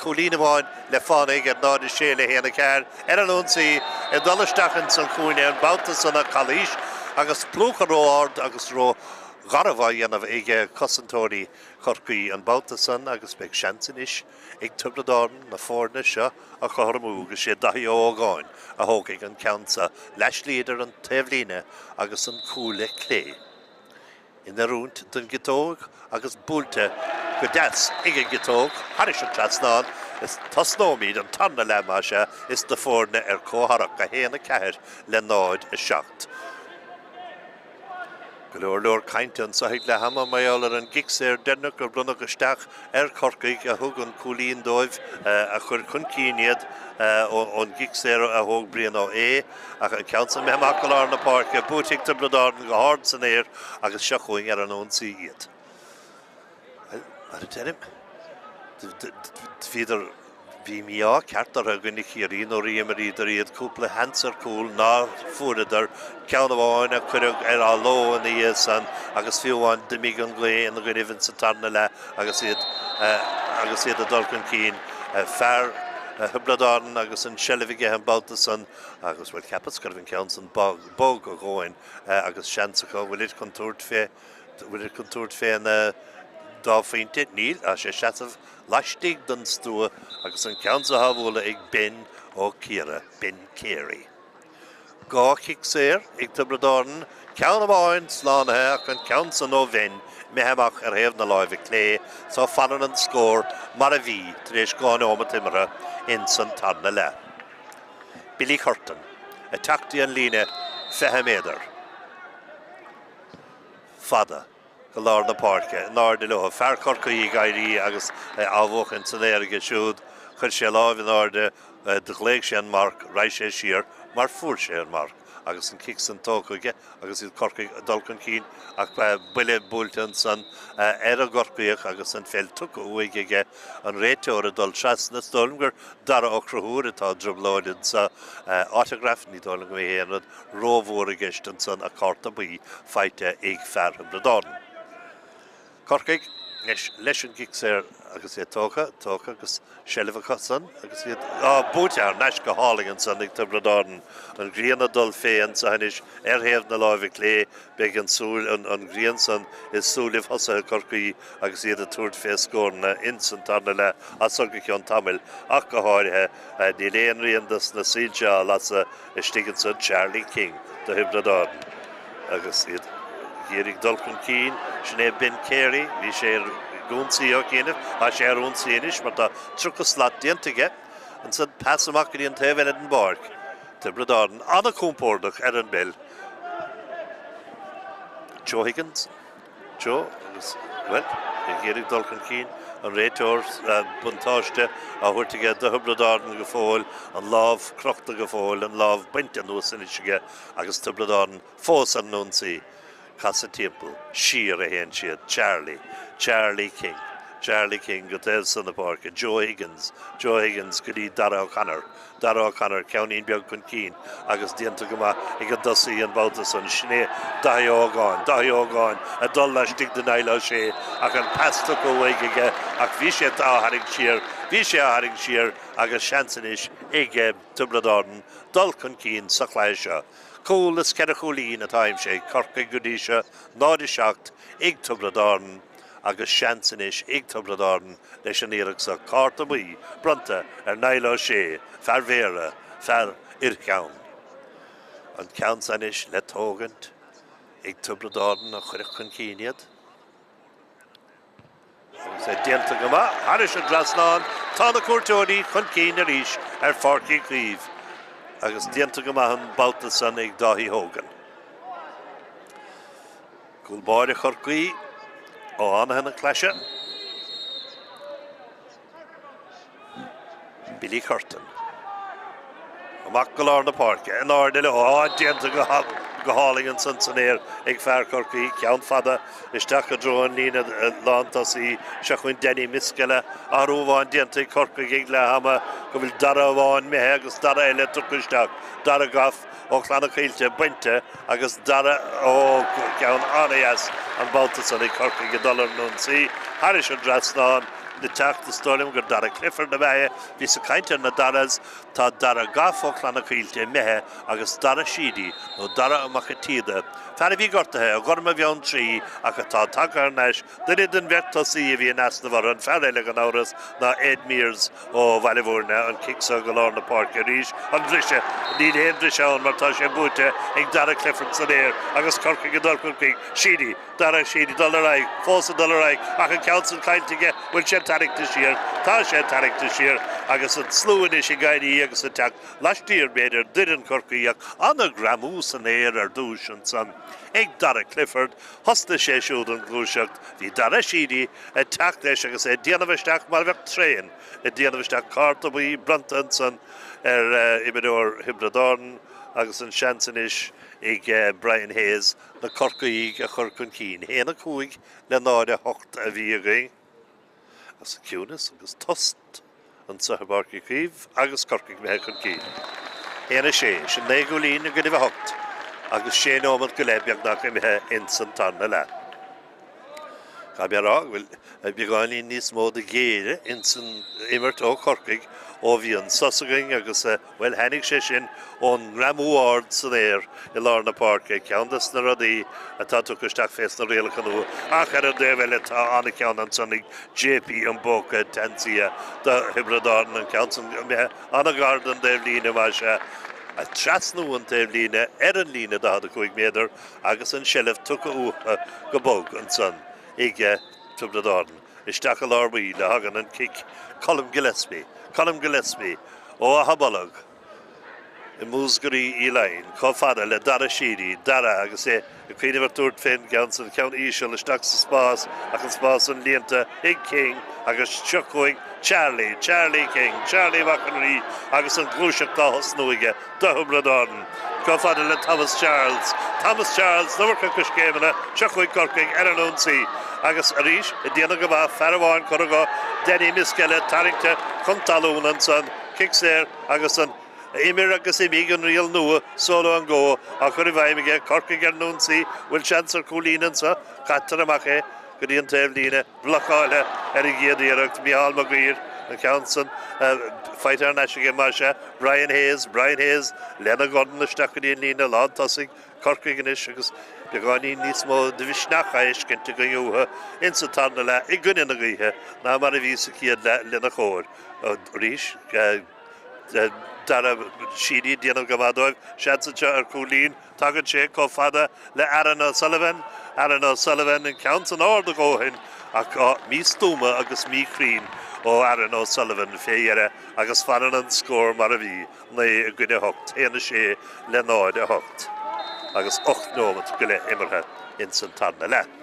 cúilín amháin le fána aige, 0, 6 le 1, 4. Ar an ionsaí ag dul isteach ins an chúinne an babhta san ach calaois agus plúchadh ró-ard agus ró-gharbh á dhéanamh ag cosantóirí Chorcaí an babhta san agus beidh seans anois ag Tiobraid Árann na foirne seo a chothromú agus sé Daithí Ó hÓgáin a thógfaidh an ceann seo leathshlí idir an taobhlíne agus an cuaille clé. In oiriúint don gciotóg agus buailte go deas ag an gciotóg thairis an trasnán is tosnóimid an tarna leath más ea is na foirne ar comhtharrac, 1, 4 le 0, 7. Go leor leor cainte anso ag leath ama mar gheall ar an gcic saor deireanach a bronnadh isteach ar Chorcaigh a thug an cúilín dóibh a chuir chun cinn iad ón gcic saor a thóg Brian Ó hAodha. Ach an ceann san imithe amach go lár na páirce, buaite ag Tiobraid Árann go hard san aer agus seo chugainn ar an ionsaí iad. Bhuel, mar a deirim, bhíodar, bhí mí-ádh ceart orthu i gcoinne Chiarraí nuair a d'imríodar iad cúpla sheans ar chúl nár fuaireadar, ceann amháin a cuireadh ar athló ina dhiaidh san agus fiú amháin d'imigh an ghaoth ina gcoinnibh insa tarna leath agus iad agus iad ag dul chun cinn. Fear Thiobraid Árann agus an tseilbh aige an babhta san Agus, bhuel, cheapas go raibh an ceann san bog a dhóthain agus seans acu, bhfuilid chun tabhairt fé, bhfuilid chun tabhairt fén dá phointe? Níl, tá sé ag seasamh laistigh den stua agus an ceann so á bhualadh ag Ben Ó Ciardha, Ben Carey. 2 chic saor ag Tiobraid Árann, ceann amháin slánaithe ach an ceann san ó Bhen imithe amach ar thaobh na láimhe clé so fanann an scór mar a bhí tar éis 2 neomat imeartha ins an tarna leath. Billy Curtin ag teacht dtí an líne 20 méadar fada go lár na páirce. In airde leo. Fear Chorcaí ag éirí agus á bhuachaint san aer aige siúd. Chuir sé a láimh in airde, do ghlaoigh sé an marc, raghaidh sé siar mar fuair sé an marc agus an cic san tógtha aige agus iad Corcaigh ag dul chun cinn ach buille buailte ansan ar an gCorcaíoch agus an pheil tugtha uaidh aige, an réiteoir ag dul trasna. Is dóigh liom gur Dara Ó Conchúir atá i dtrioblóid anso. Autograph, ní dóigh liom go mbeidh aon rud rómhór i gceist ansan ach cárta buí faighte ag fear Thiobraid Árann. Corcaigh anois leis an gcic saor agus é tógtha, tógtha agus seilbh acu san agus iad buaite thar n-ais go hálainn ansan ag Tiobraid Árann. An ghrian ag dul fé anso anois ar thaobh na láimhe clé. Beidh an súil, an ghrian san i súilibh thosaithe Chorcaí agus iad ag tabhairt fé scóranna ins an tarna leath as so go ceann tamaill ach go háirithe. Níl aon rian dos na soilse á lasadh istigh ansan. Charlie King do Thiobraid Árann agus iad ag iarraidh dul chun cinn. Sin é Ben Carey. Bhí sé ar ionsaí ó chianaibh. Tá sé ar ionsaí anois mar tá 30 slat déanta aige. Ansan pas amach go dtí an taobh eile den bpáirc. Tiobraid Árann an-chompordach ar an bpeil. Joe Higgins. Joe agus, bhuel, ag iarraidh dul chun cinn, an réiteoir, buntáiste á thabhairt aige do Thiobraid Árann go fóill, an lámh crochta go fóill, an lámh bainte anuas anois aige agus Tiobraid Árann fós ar an ionsaí. Casadh timpeall, siar a théann siad, Charlie, Charlie King, Charlie King go taobh san na páirce, Joe Higgins, Joe Higgins go dtí Dara O'Connor. Dara O'Connor ceainnín beag chun cinn agus déanta go maith ag an dtosaí an babhta san. Sin é Daithí Ó hÓgáin. Daithí Ó hÓgáin ag dul laistigh de Niall O'Shea ach an pas tugtha uaidh aige ach bhí sé á tharraingt siar, bhí sé á tharraingt siar agus seans anois ag Tiobraid Árann dul chun cinn sa chluiche seo. Cúl is ceithre chúilín atá aimsithe ag Corcaigh go dtí seo, 0-7 ag Tiobraid Árann. agus seans anois ag Tiobraid Árann leis an iarracht seo. Cárta buí bronnta ar Niall O'Shea, fear Bhéarra, fear Fhir Cheann. An ceann seo anois le tógaint ag Tiobraid Árann a chuirfeadh chun cinn iad. Agus é déanta go maith thairis an dtrasnán, tá na cuairteoirí chun cinn arís ar Pháirc Uí Chaoimh. Agus déanta go maith an babhta san ag Dáithí Hogan. Cúl báire Chorcaí ó fhánaithe na claise. Billy Curtin. Amach go lár na páirce, in airde leo. Á, déanta go hálainn ansan san aer ag fear Chorcaí. Ceann fada isteach i dtreo an líne lántosaí. Seo chugainn Danny Miskelly. Athrú amháin déanta ag Corcaigh ag leath ama go bhfuil Dara amháin imithe agus Dara eile tugtha isteach. Dara Goff ó Chlanna Caoilte bainte agus Dara ó ceann an-dheas an babhta san ag Corcaigh ag dul ar an ionsaí thairis an dtrasnán. Le teacht, is dóigh liom gur Dara Clifford ab ea é. Bhíos ag caint ar na Daras. Tá Dara Goff ó Chlanna Caoilte imithe agus Dara Sheedy, nó Dara Mac a' tSíoda, fear a bhí gortaithe i nGorm a' Bheanntraí ach atá tagtha thar n-ais, duine den bheirt tosaí a bhí in easnamh orthu, an fear eile gan amhras ná Ed Mears ó Bhaile Bhúirne, an cic seo go lár na páirce arís, an briseadh, níl aon bhriseadh ann mar tá sé buaite ag Dara Clifford san aer agus Corcaigh ag dul chun cinn, Sheedy. Dara Sheedy ag dul ar aghaidh, fós ag dul ar aghaidh, ach an ceann san caillte aige, bhfuil sé tarraingte siar? Tá sé tarraingte siar agus an slua anois ag éirí agus ag teacht laistiar, b'fhéidir, d'fhoireann Chorcaí ach an-ghreamú san aer ar dtúis ansan ag Dara Clifford. Thosnaigh sé siúd an ghluaiseacht. Bhí Dara Sheedy ag teacht leis agus é ag déanamh isteach mar a bheadh traein ag déanamh isteach. Cárta buí bronnta ansan ar imreoir Thiobraid Árann agus an seans anois ag Brian Hayes na Corcaígh a chur chun cinn. 1-5 le 0-8 a bhí againn as an ciúnas agus tost anseo i bPáirc Uí Chaoimh agus Corcaigh imithe chun cinn. 1-6, sin 9 gcúilín i gcoinnibh 8 agus sé nóimeat go leith beagnach imithe ins an tarna leath. Caithfidh mé a rá go bhfuil beagáinín níos mó de ghéire ins an imirt ó Chorcaigh ó bhí an sos againn agus, bhuel, tháinig sé sin ón ngreamú ard san aer i lár na páirce, ceann des na rudaí atá tugtha isteach fés na rialacha nua. Ach ar an dtaobh eile tá an-cheann ansan ag JP Mboka Tanzia do Thiobraid Árann, an ceann san imithe an-ghar don dtaobh líne, más ea, ag trasnú an taobh líne ar an líne 45 méadar agus an seilbh tugtha uathu go bog ansan ag Tiobraid Árann. Isteach i lár baill a thagann an cic. Colm Gillespie, Colm Gillespie ó Achadh Bolg i Múscraí Uí Laighin chomh fada le Dara Sheedy, Dara agus é ag cuimhneamh ar tabhairt fén gceann san, ceann íseal isteach sa spás ach an spás san líonta ag King agus seo chugainn Charlie, Charlie King, Charlie Mac an Rí agus an ghluaiseacht á thosnú aige do Thiobraid Árann. Chomh fada le Thomas Charles. Thomas Charles, an iomarca coiscéimeanna, seo chugainn Corcaigh ar an ionsaí agus arís ag déanamh go maith, fear amháin curtha dho, Danny Miskelly tarraingte chun talún ansan, cic saor agus an imir agus imigh an riail nua, solo and go, á chur i bhfeidhm aige, Corcaigh ar an ionsaí, bhfuil seans ar chúilín anso? Caitear amach é go dtí an taobh líne. Blocáilte ar an gcéad iarracht, Mícheál Mac Uidhir, an ceann san faighte thar n-ais aige, más ea, Brian Hayes, Brian Hayes lena dhorn isteach go dtí an líne lán tosaigh, Corcaigh anois agus beagáinín níos mó de mhisneach á fheiscint againn uathu ins an tarna leath i gcoinne na gaoithe ná mar a bhí sa chéad leath lena chóir. Arís, Dara Sheedy ag déanamh go maith dóibh, seans anseo ar chúilín. Tagann sé chomh fada le Aaron O'Sullivan, Aaron O'Sullivan, an ceann san ard a dhóthain ach místuama agus míchruinn ó Aaron O'Sullivan fé dheireadh agus fanann an scór mar a bhí, 9 i gcoinne 8, 1 6 le 0 8 agus 8 nóimeat go leith imeartha ins an tarna leath.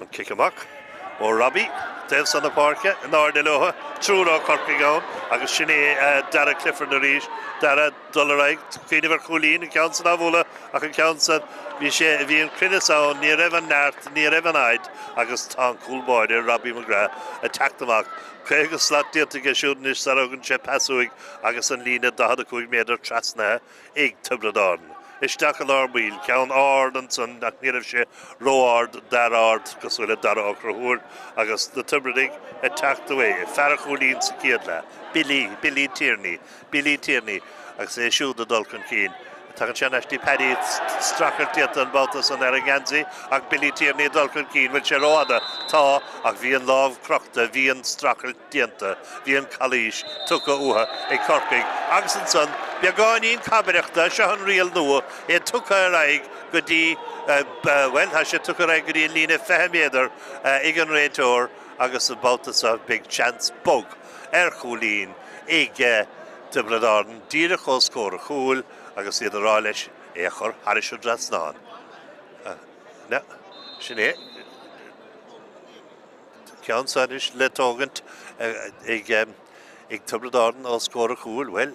An cic amach ó Robbie, taobh san na páirce, in airde leo, triúr ó Chorcaigh ann agus sin é Dara Clifford arís. Dara dul ar aghaidh, cuimhneamh ar chúilín, an ceann san á bhualadh ach an ceann san, bhí sé, bhí an cruinneas ann, ní raibh an neart, ní raibh an fhaid agus tá an cúl báire, Robbie McGrath, ag teacht amach. 50 slat déanta aige siúd anois sara thugann sé pas uaidh agus an líne 45 méadar trasnaithe ag Tiobraid Árann. Isteach i lár baill, ceann ard ansan ach ní raibh sé ró-ard, d'fhear ard cosúil le Dara Ó Conchúir agus na Tiobradaigh ag teacht uaidh, fear a chúilín sa chéad leath, Billy, Billy Tierney, Billy Tierney agus é siúd ag dul chun cinn. Tagann sé thar n-ais dtí Paddy, streachailt déanta an babhta san ar an ngeansaí ach Billy Tierney ag dul chun cinn, bhfuil sé rófhada? Tá, ach bhí an lámh crochta, bhí an streachailt. déanta. Bhí an calaois tugtha uathu ag Corcaigh agus ansan beagáinín cabaireachta, seo an riail nua, é tugtha ar aghaidh go dtí, bhuel, tá sé tugtha ar aghaidh go dtí an líne 20 méadar ag an réiteoir agus an babhta seo beidh seans bog ar chúilín ag Tiobraid Árann díreach os comhair a chúil agus iad ag rá leis é a chur thairis an dtrasnán. Sin é. Ceann seo anois le tógaint ag Tiobraid Árann os comhair a chúil. Bhuel,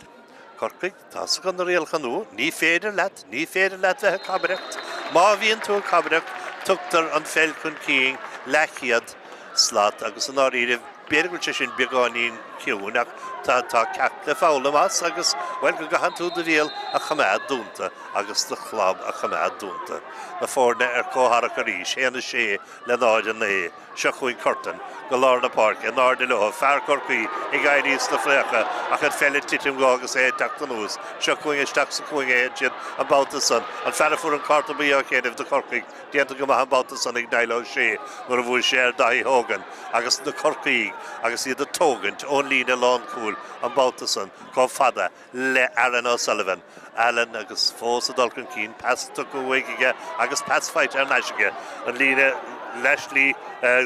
Corcaigh, tá 's acu na rialacha nua. Ní féidir leat, ní féidir leat bheith ag cabaireacht. Má bhíonn tú ag cabaireacht, tugtar an pheil chun cinn leathchéad slat agus i ndáiríre, b'fhéidir go bhfuil sé sin beagáinín ciúin ach tá, tá ceacht le foghlaim as agus, bhuel, go gcaitheann tú do bhéal a choimeád dúnta agus do chlab a choimeád dúnta. Na foirne ar comhtharrac arís, 1-6 le 0-9. Seo chugainn Curtin go lár na páirce, in airde leo, fear Chorcaí ag éirí sna fraocha ach an pheil ag titim dhó agus é ag teacht anuas. Seo chugainn isteach sa chúinne é ansin an babhta san. An fear a fuair an cárta buí ó chianaibh do Chorcaigh, déanta go maith an babhta san ag Niall O'Shea nuair a bhuail sé ar Daithí Hogan agus na Corcaígh agus iad ag tógaint ón líne lánchúil an babhta san chomh fada le Aaron O'Sullivan. Alan agus fós ag dul chun cinn, pas tugtha uaidh aige agus pas faighte thar n-ais aige. An líne leathshlí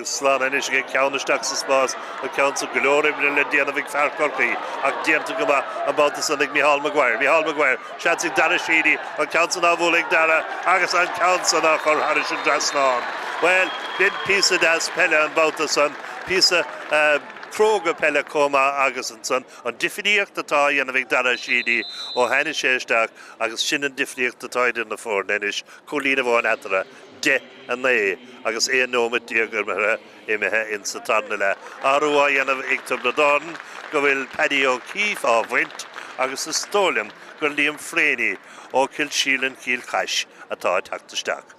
slán anois aige, ceann isteach sa spás, an ceann san go leor oibre le déanamh ag fear Chorcaí ach déanta go maith an babhta san ag Micheál Maguire. Micheál Maguire, seans ag Dara Sheedy, an ceann san á bhualadh ag Dara agus an ceann san á chur thairis an dtrasnán. Bhuel, b'in píosa deas peile an babhta san, píosa cróga peile chomh maith agus ansan An difríocht atá á dhéanamh ag Dara Sheedy ó tháinig sé isteach agus sin an difríocht atá idir na foirne anois, cúilín amháin eatarthu, 10, 9 agus 11 nóiméad imeartha imithe insa tarna leath. Athrú á dhéanamh ag Tiobraid Árann go bhfuil Paddy O'Keeffe á bhaint agus is dóigh liom gur Liam Freyne ó Chill Síleann-Cill Chais atá ag teacht isteach.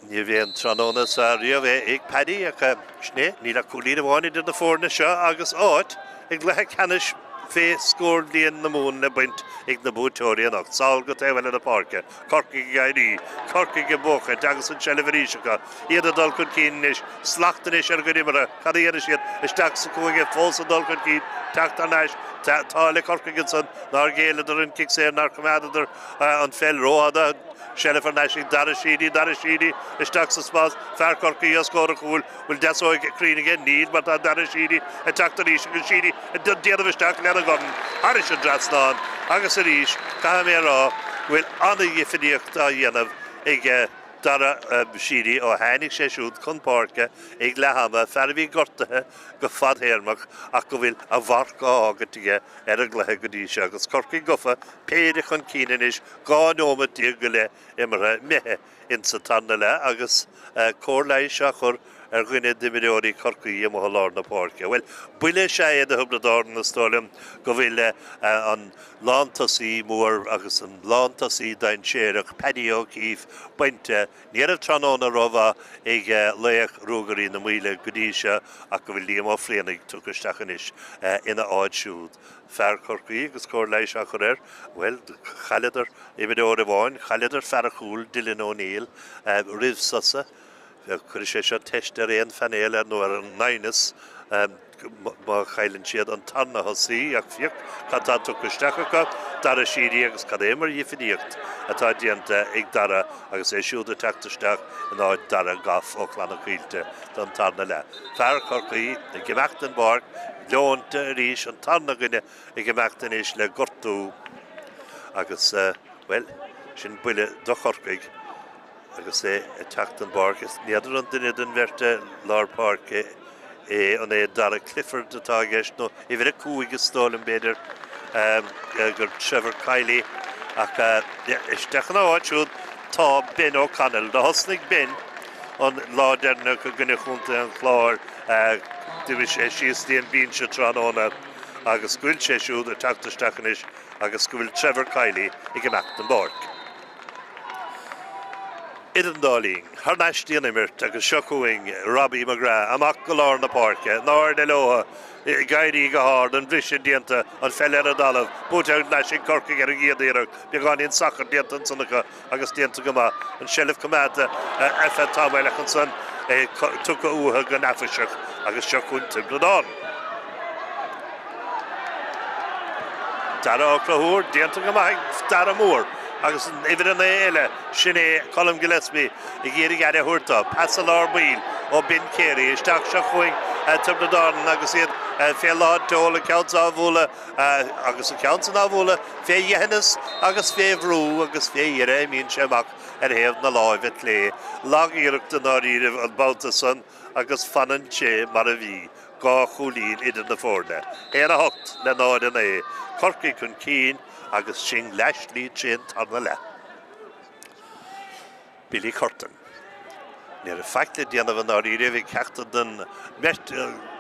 Ní bheidh an tráthnóna is fearr riamh é ag Paddy ach sin é, níl ach cúilín amháin idir na foirne seo agus áit i gcluiche ceannais fé scór bliain na Mumhan le baint ag na buaiteoirí anocht. Sall go taobh eile na páirce, Corcaigh ag éirí, Corcaigh ag buachaint agus an tseilbh arís acu. Iad ag dul chun cinn anois, slacht anois ar a gcuid imeartha. Cad a dhéanfaidh siad? Isteach sa chúinne, fós ag dul chun cinn, teacht thar n-ais. Tá le Corcaigh ansan, nár ghéilleadar an cic saor, nár choimeádadar an pheil rófhada. Seilbh thar n-ais ag Dara Sheedy, Dara Sheedy isteach sa spás, fear Chorcaí os comhair an chúil, bhfuil deasóig cruinn aige? Níl, mar tá Dara Sheedy ag teacht arís agus Sheedy ag déanamh isteach lena dhorn thairis an dtrasnán agus arís caithfidh mé a rá go bhfuil an-dhifríocht á dhéanamh ag Dara Sheedy ó tháinig sé siúd chun páirce ag leath ama, fear a bhí gortaithe go fadthéarmach ach go bhfuil a mharc á fhágaint aige ar an gcluiche go dtí seo agus Corcaigh gafa péire chun cinn anois 12 nóiméad go leith imeartha imithe insa tarna leath agus cóir leighis á chur ar dhuine d'imreoirí Chorcaí amuigh i lár na páirce. Bhuel, buille is ea é do Thiobraid Árann, is dóigh liom go bhfuil an lántosaí mór agus an lántosaí dainséarach, Paddy O'Keeffe, bainte. Ní raibh tráthnóna rómhaith ag laoch Ruagairí na Maoile go dtí seo ach go bhfuil Liam Ó Fréanaigh tugtha isteach anois ina áit siúd. Fear Chorcaí agus cóir leighis á chur air, bhuel, chailleadar imreoir amháin, chailleadar fear an chúil, Dylan O'Neill, roimh sosa. Cuirfidh sé seo teist ar aon phainéal nó ar an aighneas má chailleann siad an tarna thosaí ach féach cad tá tugtha isteach acu, Dara Sheedy agus cad é mar dhifríocht atá déanta ag Dara agus é siúd ag teacht isteach in áit Dara Goff ó Chlanna Caoilte don tarna leath. Fear Chorcaí ag imeacht den bpáirc, leonta arís, an tarna dhuine ag imeacht anois le gortú agus, bhuel, sin buille do Chorcaigh agus é ag teacht den bpáirc. N'fheadar an duine den bheirt i lár páirce é, an é Dara Clifford atá i gceist nó uimhir 5 is dóigh liom b'fhéidir gur Trevor Kiely ach isteach ina áit siúd tá Ben O'Connell. Do thosnaigh Ben an lá deireanach i gcoinne Chontae an Chláir. D'imigh sé síos dtí an binse tráthnóna agus go bhfuil sé siúd ag teacht isteach anois agus go bhfuil Trevor Kiely ag imeacht den bpáirc. Idir an dá linn, thar n-ais dtí an imirt agus seo chugainn Robbie McGrath amach go lár na páirce, in airde leo ag éirí go hard, an briseadh déanta, an pheil ar an dtalamh, buaite thar n-ais ag Corcaigh ar an gcéad iarracht, beagáinín sacair déanta ansan acu. agus déanta go maith, an tseilbh coimeádta ar feadh tamaill ach ansan é tugtha uathu go neafaiseach agus seo chugainn Tiobraid Árann. Dara Ó Conchúir, déanta go maith ag Dara Mór agus an uimhir 9 eile, sin é Colm Gillespie ag iarraidh aire a thabhairt dó. Pas i lár baill ó Ben Carey isteach seo chugainn Tiobraid Árann agus iad fé lán tseoil, an ceann seo á bhualadh agus an ceann san á bhualadh fé dheithneas agus fé bhrú agus fé dheireadh imíonn sé amach ar thaobh na láimhe clé. Lag-iarracht i ndáiríribh an babhta san agus fanann sé mar a bhí, 2 chúilín idir na foirne. 1, 8 le 0, 9, Corcaigh chun cinn agus sinn leathshlí trén tarna leath. Billy Curtin. Ní raibh faic le déanamh i ndáiríribh ag ceachtar den mbeirt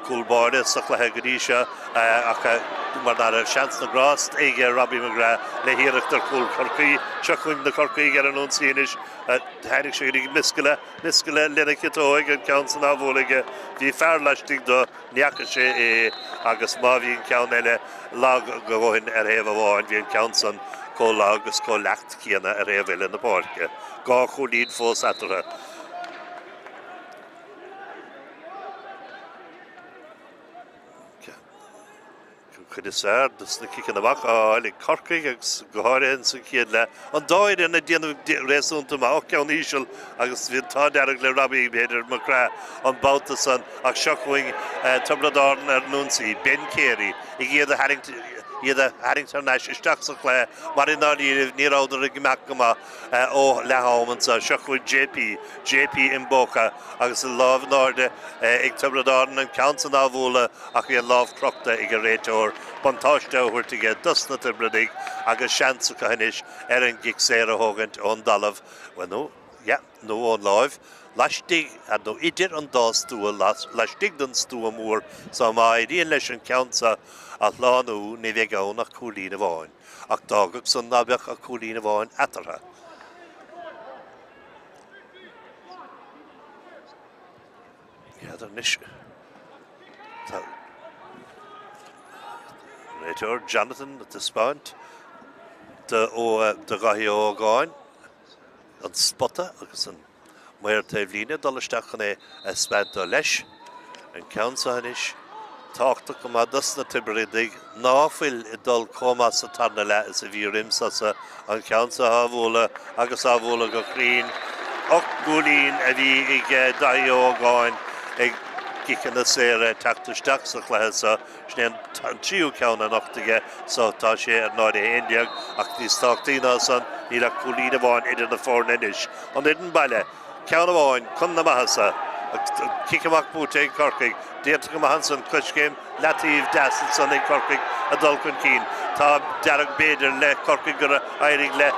cúl báire sa chluiche go dtí seo ach mar ná raibh seans na ngrást ag Robbie McGrath le hiarracht ar chúl Chorcaí. Seo chugainn na Corcaígh ar an ionsaí anois. Tháinig sé go dtí Miskella. Miskella lena chiotóig, an ceann san á bhualadh aige. Bhí fear laistigh do. Ní fhaca sé é agus má bhí an ceann eile lag go dhóthain ar thaobh amháin, bhí an ceann san chomh lag is chomh leacht céanna ar thaobh eile na páirce. 2 chúilín fós eatarthu. An chuid is fearr de na ciceanna amach á fháil ag Corcaigh agus go háirithe ins an chéad leath. An dá fhoireann ag déanamh réasúnta maith. Och, ceann íseal agus bhí an t-ádh dearg le Robbie, b'fhéidir, McGrath an babhta san ach seo chugainn Tiobraid Árann ar an ionsaí. Ben Carey ag iad a tharraingt iad a tharraingt thar n-ais isteach sa chluiche mar i ndáiríribh ní rabhadar ag imeacht go maith ó leath-am anseo. Seo chugainn JP, JP Mboka agus an lámh in airde ag Tiobraid Árann an ceann san á bhualadh ach bhí an lámh crochta ag an réiteoir, buntáiste á thabhairt aige dos na Tiobradaigh agus seans acu anois ar an gcic saor a thógaint ón dtalamh, bhuel nó, yeah, nó ón láimh, laistigh, nó idir an dá stua, laistigh den stua mór so má éiríonn leis an ceann seo a shlánú ní bheidh ann ach cúilín amháin. Ach d'fhágfadh san ná beadh ach cúilín amháin eatarthu. N'fheadar anois. Tá réiteoir Jonathan ag taispeáint do Dhaithí Ó hÓgáin an spota agus an maor taobhlíne ag dul isteach chun é a thaispeáint dó leis. An ceann seo anois tábhachtach go maith dos na Tiobradaigh ná fuil ag dul chomh maith sa tarna leath is a bhí roim sosa, an ceann seo á bhualadh agus á bhualadh go cruinn. 8 gcúilín a bhí ag Daithí Ó hÓgáin i gciceanna saora ag teacht isteach sa chluiche seo. Sin é an tríú ceann anocht aige so tá sé ar 0-11 ach níos tábhachtaí ná san níl ach cúilín amháin idir na foirne anois. An fhoireann baile. Ceann amháin chun na maitheasa. Cic amach buaite ag Corcaigh. Déanta go maith ansan. Coiscéim leataobh deas ansan ag Corcaigh ag dul chun cinn. Tá dearg b'fhéidir le Corcaigh gur éirigh le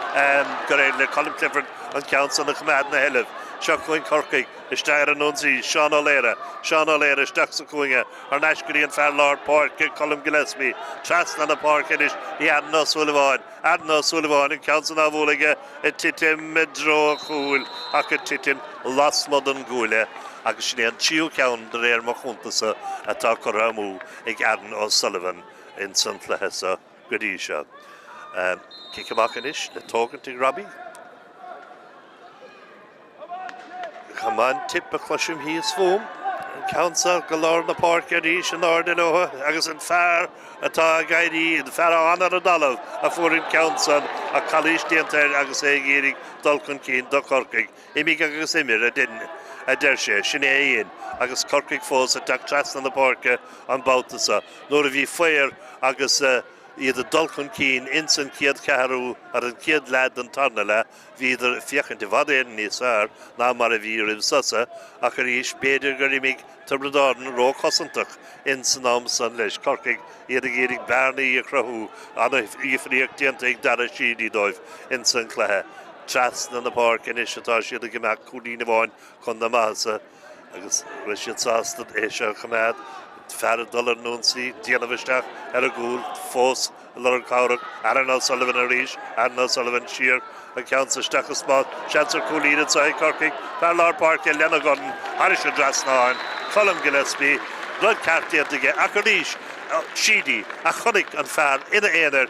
gur éirigh le Colm Clifford an ceann san a choimeád ina sheilbh. Seo chugainn Corcaigh. Isteach ar an ionsaí. Seán Ó Laoire. Seán Ó Laoire isteach sa chúinne. Thar n-ais go dtí an fear lár páirce Colm Gillespie. Trasna na páirce anois. Aaron Ó Súilleabháin. Aaron Ó Súilleabháin an ceann san á bhualadh aige. ag titim i dtreo an chúil ach ag titim lasmuigh den gcuaille agus sin é an tríú ceann de réir mo chuntasa atá curtha amú ag Aaron O'Sullivan ins an chluiche seo go dtí seo. Cic amach anois le tógaint ag Robbie. Camán tip a chloisim thíos fúm. An ceann seo go lár na páirce arís in airde leo agus an fear atá ag éirí, an fear a fhan ar an dtalamh a fuair an ceann san ach calaois déanta air agus é ag iarraidh dul chun cinn do Chorcaigh. Imigh agus imir, a deir sé. Sin é a dhein agus Corcaigh fós ag teacht trasna na páirce an babhta seo. Nuair a bhí faobhar agus iad ag dul chun cinn ins an chéad cheathrú, ar an chéad leath den tarna leath, Bhíodar ag féachaint i bhfad Éireann níos fearr ná mar a bhí roimh sosa, ach arís b'fhéidir gur imigh Tiobraid Árann róchosantach in san am san leis, Corcaigh, iad ag iarraidh bearnaí a chruthú, an-dhifríocht déanta ag Dara Sheedy dóibh in san cluiche. Trasna na páirce anois atá siad ag imeacht cúilín amháin chun na maitheasa agus raibh siad sásta é seo a choimeád, fear ag dul ar an ionsaí, déanamh isteach ar an gcúl fós. Lorg cabhrach Aaron O'Sullivan arís, Aaron O'Sullivan siar an ceann san isteach i spás, seans ar chúilín anseo ag Corcaigh, fear lár páirce lena dhorn thairis an dtrasnán, Colm Gillespie, rud ceart déanta aige ach arís Sheedy a chonaic an fear ina aonar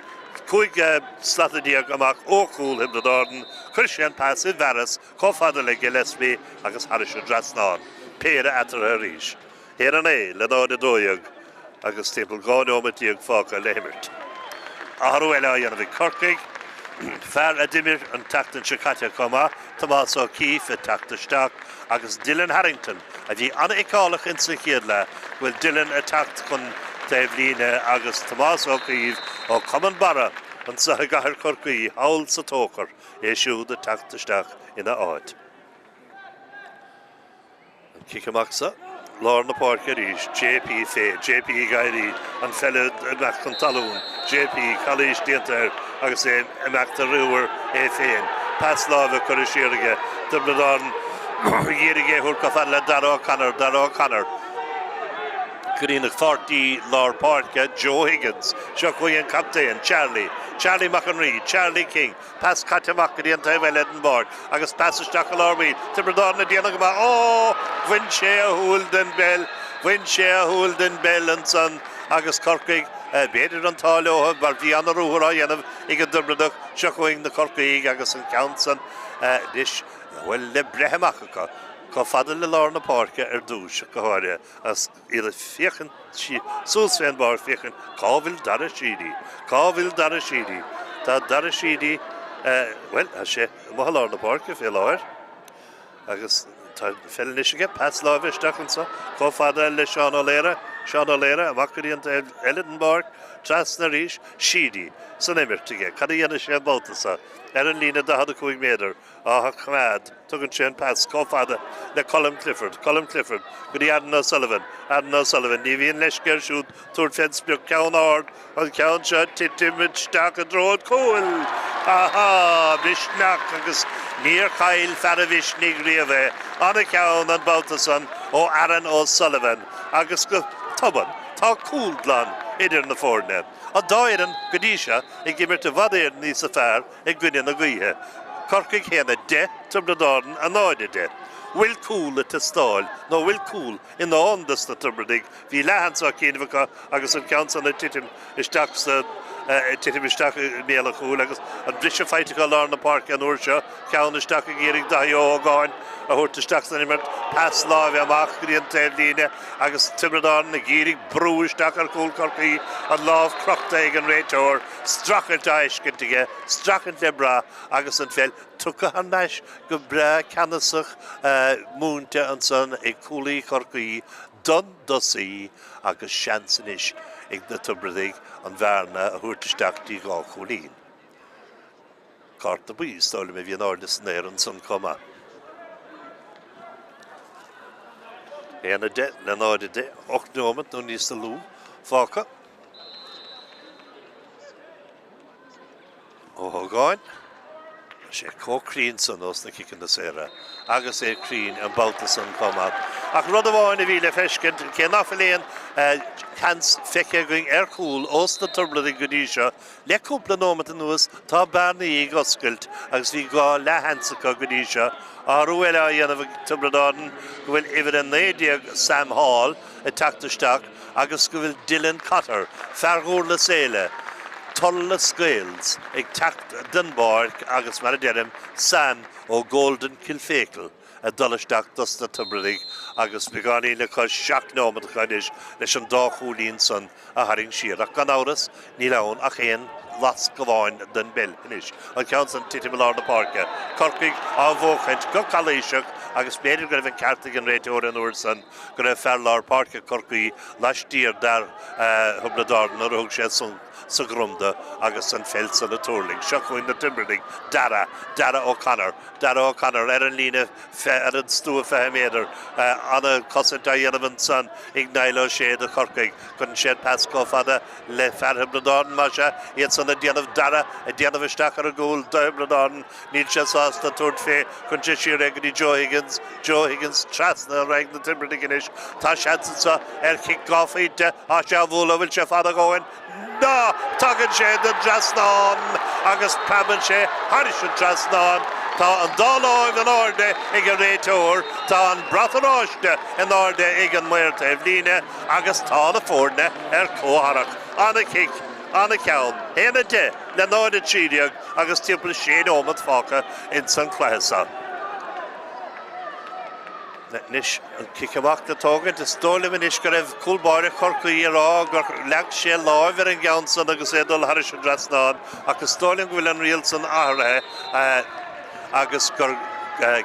15 slata amach ó chúl Thiobraid Árann, chuir sé an pas i bhfearas chomh fada le Gillespie agus thairis an dtrasnán. Péire eatarthu arís. 1-9 le 0-12 agus timpeall 12 nóiméad fágtha le himirt. Athrú eile á dhéanamh ag Corcaigh, fear a d'imir an tseachtain seo caite chomh maith, Tomás O'Keeffe ag teacht isteach agus Dylan Harrington, a bhí an-fheiceálach ins an chéad leath, go bhfuil Dylan ag teacht chun. taobhlíne agus Tomás Ó Caoimh ó Chumann Barra anseo i gcathair Chorcaí thall sa Tóchar, é siúd ag teacht isteach ina áit. An cic amach seo, lár na páirce arís, JP fé, JP ag éirí, an pheil ag imeacht chun talún, JP, calaois déanta air agus é ag imeacht ar ruathar é féin, pas láimhe curtha siar aige, Tiobraid Árann ag iarraidh é a thabhairt chomh fada le Darragh O'Connor, Darragh O'Connor go dtí a pháirtí lár páirce, Joe Higgins, seo chugainn an captaen, Charlie, Charlie Mac an Rí, Charlie King, Pas caite amach go dtí an taobh eile den bpáirc agus pas isteach i lár baill. Tiobraid Árann ag déanamh go maith. Ó! Bhain sé a shúil den bpeil. Bhain sé a shúil den bpeil ansan agus Corcaigh, b'fhéidir an t-ádh leo mar bhí ana-ruathar á dhéanamh ag an dTiobradach. Seo chugainn na Corcaígh agus an ceann san anois, bhuel, le breith amach acu chomh fada le lár na páirce ar dtús go háirithe. As. Iad ag féachaint suas fén bpáirc féachaint cá bhfuil Dara Sheedy? Cá bhfuil Dara Sheedy? Tá Dara Sheedy, bhuel, tá sé amuigh i lár na páirce fé láthair agus tá an pheil anois aige, pas láimhe isteach anso chomh fada le Seán Ó Laoire, Seán Ó Laoire amach go dtí an taobh eile den bpáirc, trasna arís, Sheedy san imirt aige. Cad a dhéanfaidh sé an babhta seo? Ar an líne 45 méadar. Á choimeád, tugann sé an pas chomh fada le Colm Clifford, Colm Clifford go dtí Aaron O'Sullivan, Aaron O'Sullivan, ní bhíonn leisce air siúd tabhairt fén sprioc, ceann ard, an ceann seo ag titim isteach i dtreo an chúil! Ahá! Misneach agus níor chaill fear an mhisnigh riamh é. Ana-cheann an babhta san ó Aaron O'Sullivan agus go tobann tá cúl glan idir na foirne. An dá fhoireann go dtí seo ag imirt i bhfad Éireann níosa fearr i gcoinne na gaoithe. Corcaigh 1, 10, Tiobraid Árann 0, 10. Bhfuil cúl ag teastáil nó bhfuil cúl i ndán dos na Tiobradaigh? Bhí leathsheans á chinnibh acu agus an ceann san ag titim isteach sa ag titim isteach i mbéal an chúil agus an briseadh faighte acu i lár na páirce an uair seo. Ceann isteach ag iarraidh Daithí Ó hÓgáin a thabhairt isteach san imirt. Pas láimhe amach go dtí an taobhlíne agus Tiobraid Árann ag iarraidh brú isteach ar chúl Chorcaí. An lámh crochta ag an réiteoir. Streachailt á fheiscint aige, streachailt le brath agus an pheil tugtha thar n-ais go breá ceannasach múinte ansan ag cúlaí Chorcaí don dtosaí agus seans anois ag na Tiobradaigh an bhearna a thabhairt isteach dtí dhá chúilín. Cárta buí, is dóigh liom, a bhí in airde san aer ansan chomh maith. 1, 10 le 0, 10, 8 nóimeat nó níos lú fágtha. Ó hÓgáin. Tá sé chomh cruinn san ós na ciceanna saora agus é cruinn an babhta san chomh maith. Ach rud amháin a bhí le feiscint, cé nach bhfuil aon sheans feicthe againn ar chúl ós na Tiobradaigh go dtí seo, le cúpla nóimeat anuas tá bearnaí ag oscailt agus bhí dhá leathsheans acu go dtí seo. Athrú eile á dhéanamh ag Tiobraid Árann go bhfuil uimhir 19 Sam Hall ag teacht isteach agus go bhfuil Dylan Cotter, fear Dhurlas Éile, Thurles Gaels, ag teacht den bpáirc agus, mar a deirim, Sam ó Golden Kilfeacle ag dul isteach dos na Tiobradaigh agus beagáinín le cois 7 nóimeat acu anois leis an dá chúilín san a tharraingt siar. Ach gan amhras, níl ann ach aon lasc amháin den bpeil anois. An ceann san ag titim i lár na páirce. Corcaigh á bhuachaint go calaoiseach agus b'fhéidir go raibh an ceart ag an réiteoir an uair san go raibh fear lár páirce Chorcaí laistiar d'fhear Thiobraid Árann nuair a thug sé sonc sa dhroim do agus an pheil san ag tuirlingt. Seo chugainn na Tiobradaigh, Darragh, Darragh O'Connor, Darragh O'Connor ar an líne ar an stua 20 méadar. Ana-chosaint á dhéanamh ansan ag Niall O'Shea do Chorcaigh. Cuireann sé an pas chomh fada le fear Thiobraid Árann, más ea, iad san ag déanamh Darragh ag déanamh isteach ar an gcúl do Thiobraid Árann. Níl sé sásta tabhairt fé. Cuireann sé siar é go dtí Joe Higgins. Joe Higgins trasna ar aghaidh na Tiobradaigh anois. Tá seans anseo ar chic dhá phointe. Tá sé á bhualadh. Bhfuil sé fada a dhóthain? Ná! Tagann sé den dtrasnán agus preabann sé thairis an trasnán. Tá an dá láimh in airde ag an réiteoir, tá an brat oráiste in airde ag an maor taobhlíne agus tá na foirne ar comhtharrac. Ana-chic, ana-cheann. 1-10 le 0-13 agus timpeall sé nóimeat fágtha ins an chluiche seo. Anois an cic amach le tógaint. Is dóigh liom anois go raibh cúl báire Chorcaí ag rá gur leag sé láimh ar an gceann san agus é ag dul thairis an dtrasnán ach is dóigh liom go bhfuil an riail san athraithe agus gur.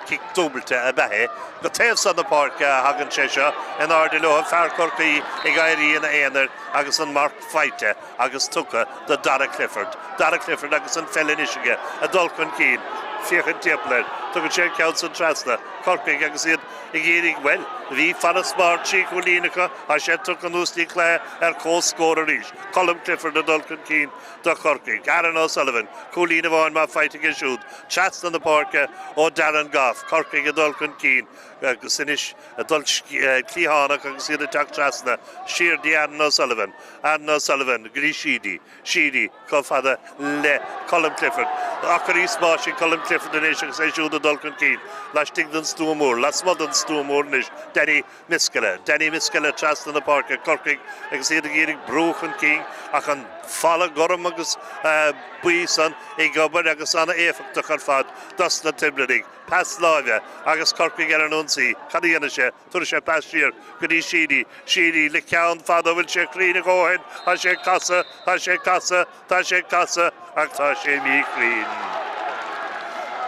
Cic dúbailte ab ea é. Go taobh san na páirce a thagann sé seo in airde leo, fear Chorcaí ag éirí ina aonar agus an marc faighte agus tugtha do Darragh Clifford. Darragh Clifford agus an pheil anois aige ag dul chun cinn, féachaint timpeall air. Tugann sé an ceann san trasna. Corcaigh agus iad ag iarraidh, bhuel, bhí farasbarr 3 chúilín acu, tá sé tugtha anuas dtí cluiche ar comhscór arís. Colm Clifford ag dul chun cinn do Chorcaigh. Aaron O'Sullivan, cúilín amháin maith faighte aige siúd. Trasna na páirce ó Darren Gough, Corcaigh ag dul chun cinn agus anois ag dul cliathánach agus iad ag teacht trasna siar dtí Aaron O'Sullivan. Aaron O'Sullivan go dtí Sheedy. Sheedy chomh fada le Colm Clifford. Acraí spáis ag Colm Clifford anois agus é siúd ag dul chun cinn laistigh den stua mór, lasmuigh den stua mór anois. Danny Miskella, Danny Miskella trasna na páirce, Corcaigh agus iad ag iarraidh brú chun cinn ach an falla gorm agus buí san ag obair agus an-éifeachtach ar fad dos na Tiobradaigh. Pas láimhe agus Corcaigh ar an ionsaí. Cad a dhéanfaidh sé? Tabharfaidh sé pas siar go dtí Sheedy. Sheedy le ceann fada, an bhfuil sé cruinn a dhóthain? Tá sé ag casadh, tá sé ag casadh. Tá sé ag casadh ach tá sé míchruinn.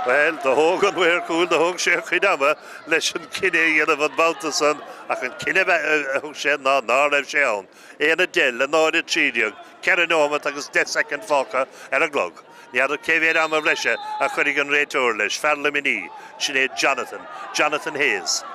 Bhuel, do thóg an maor cúil, do thóg sé a chuid ama leis an cinneadh a dhéanamh an babhta san ach an cinneadh a thug sé ná ná raibh sé ann. 1-10 le 0-13, 4 nóimeat agus 10 soicind fágtha ar an gclog. Ní fheadar cé mhéad ama bhreise a chuirfidh an réiteoir leis, fear Luimnigh, sin é Jonathan, Jonathan Hayes.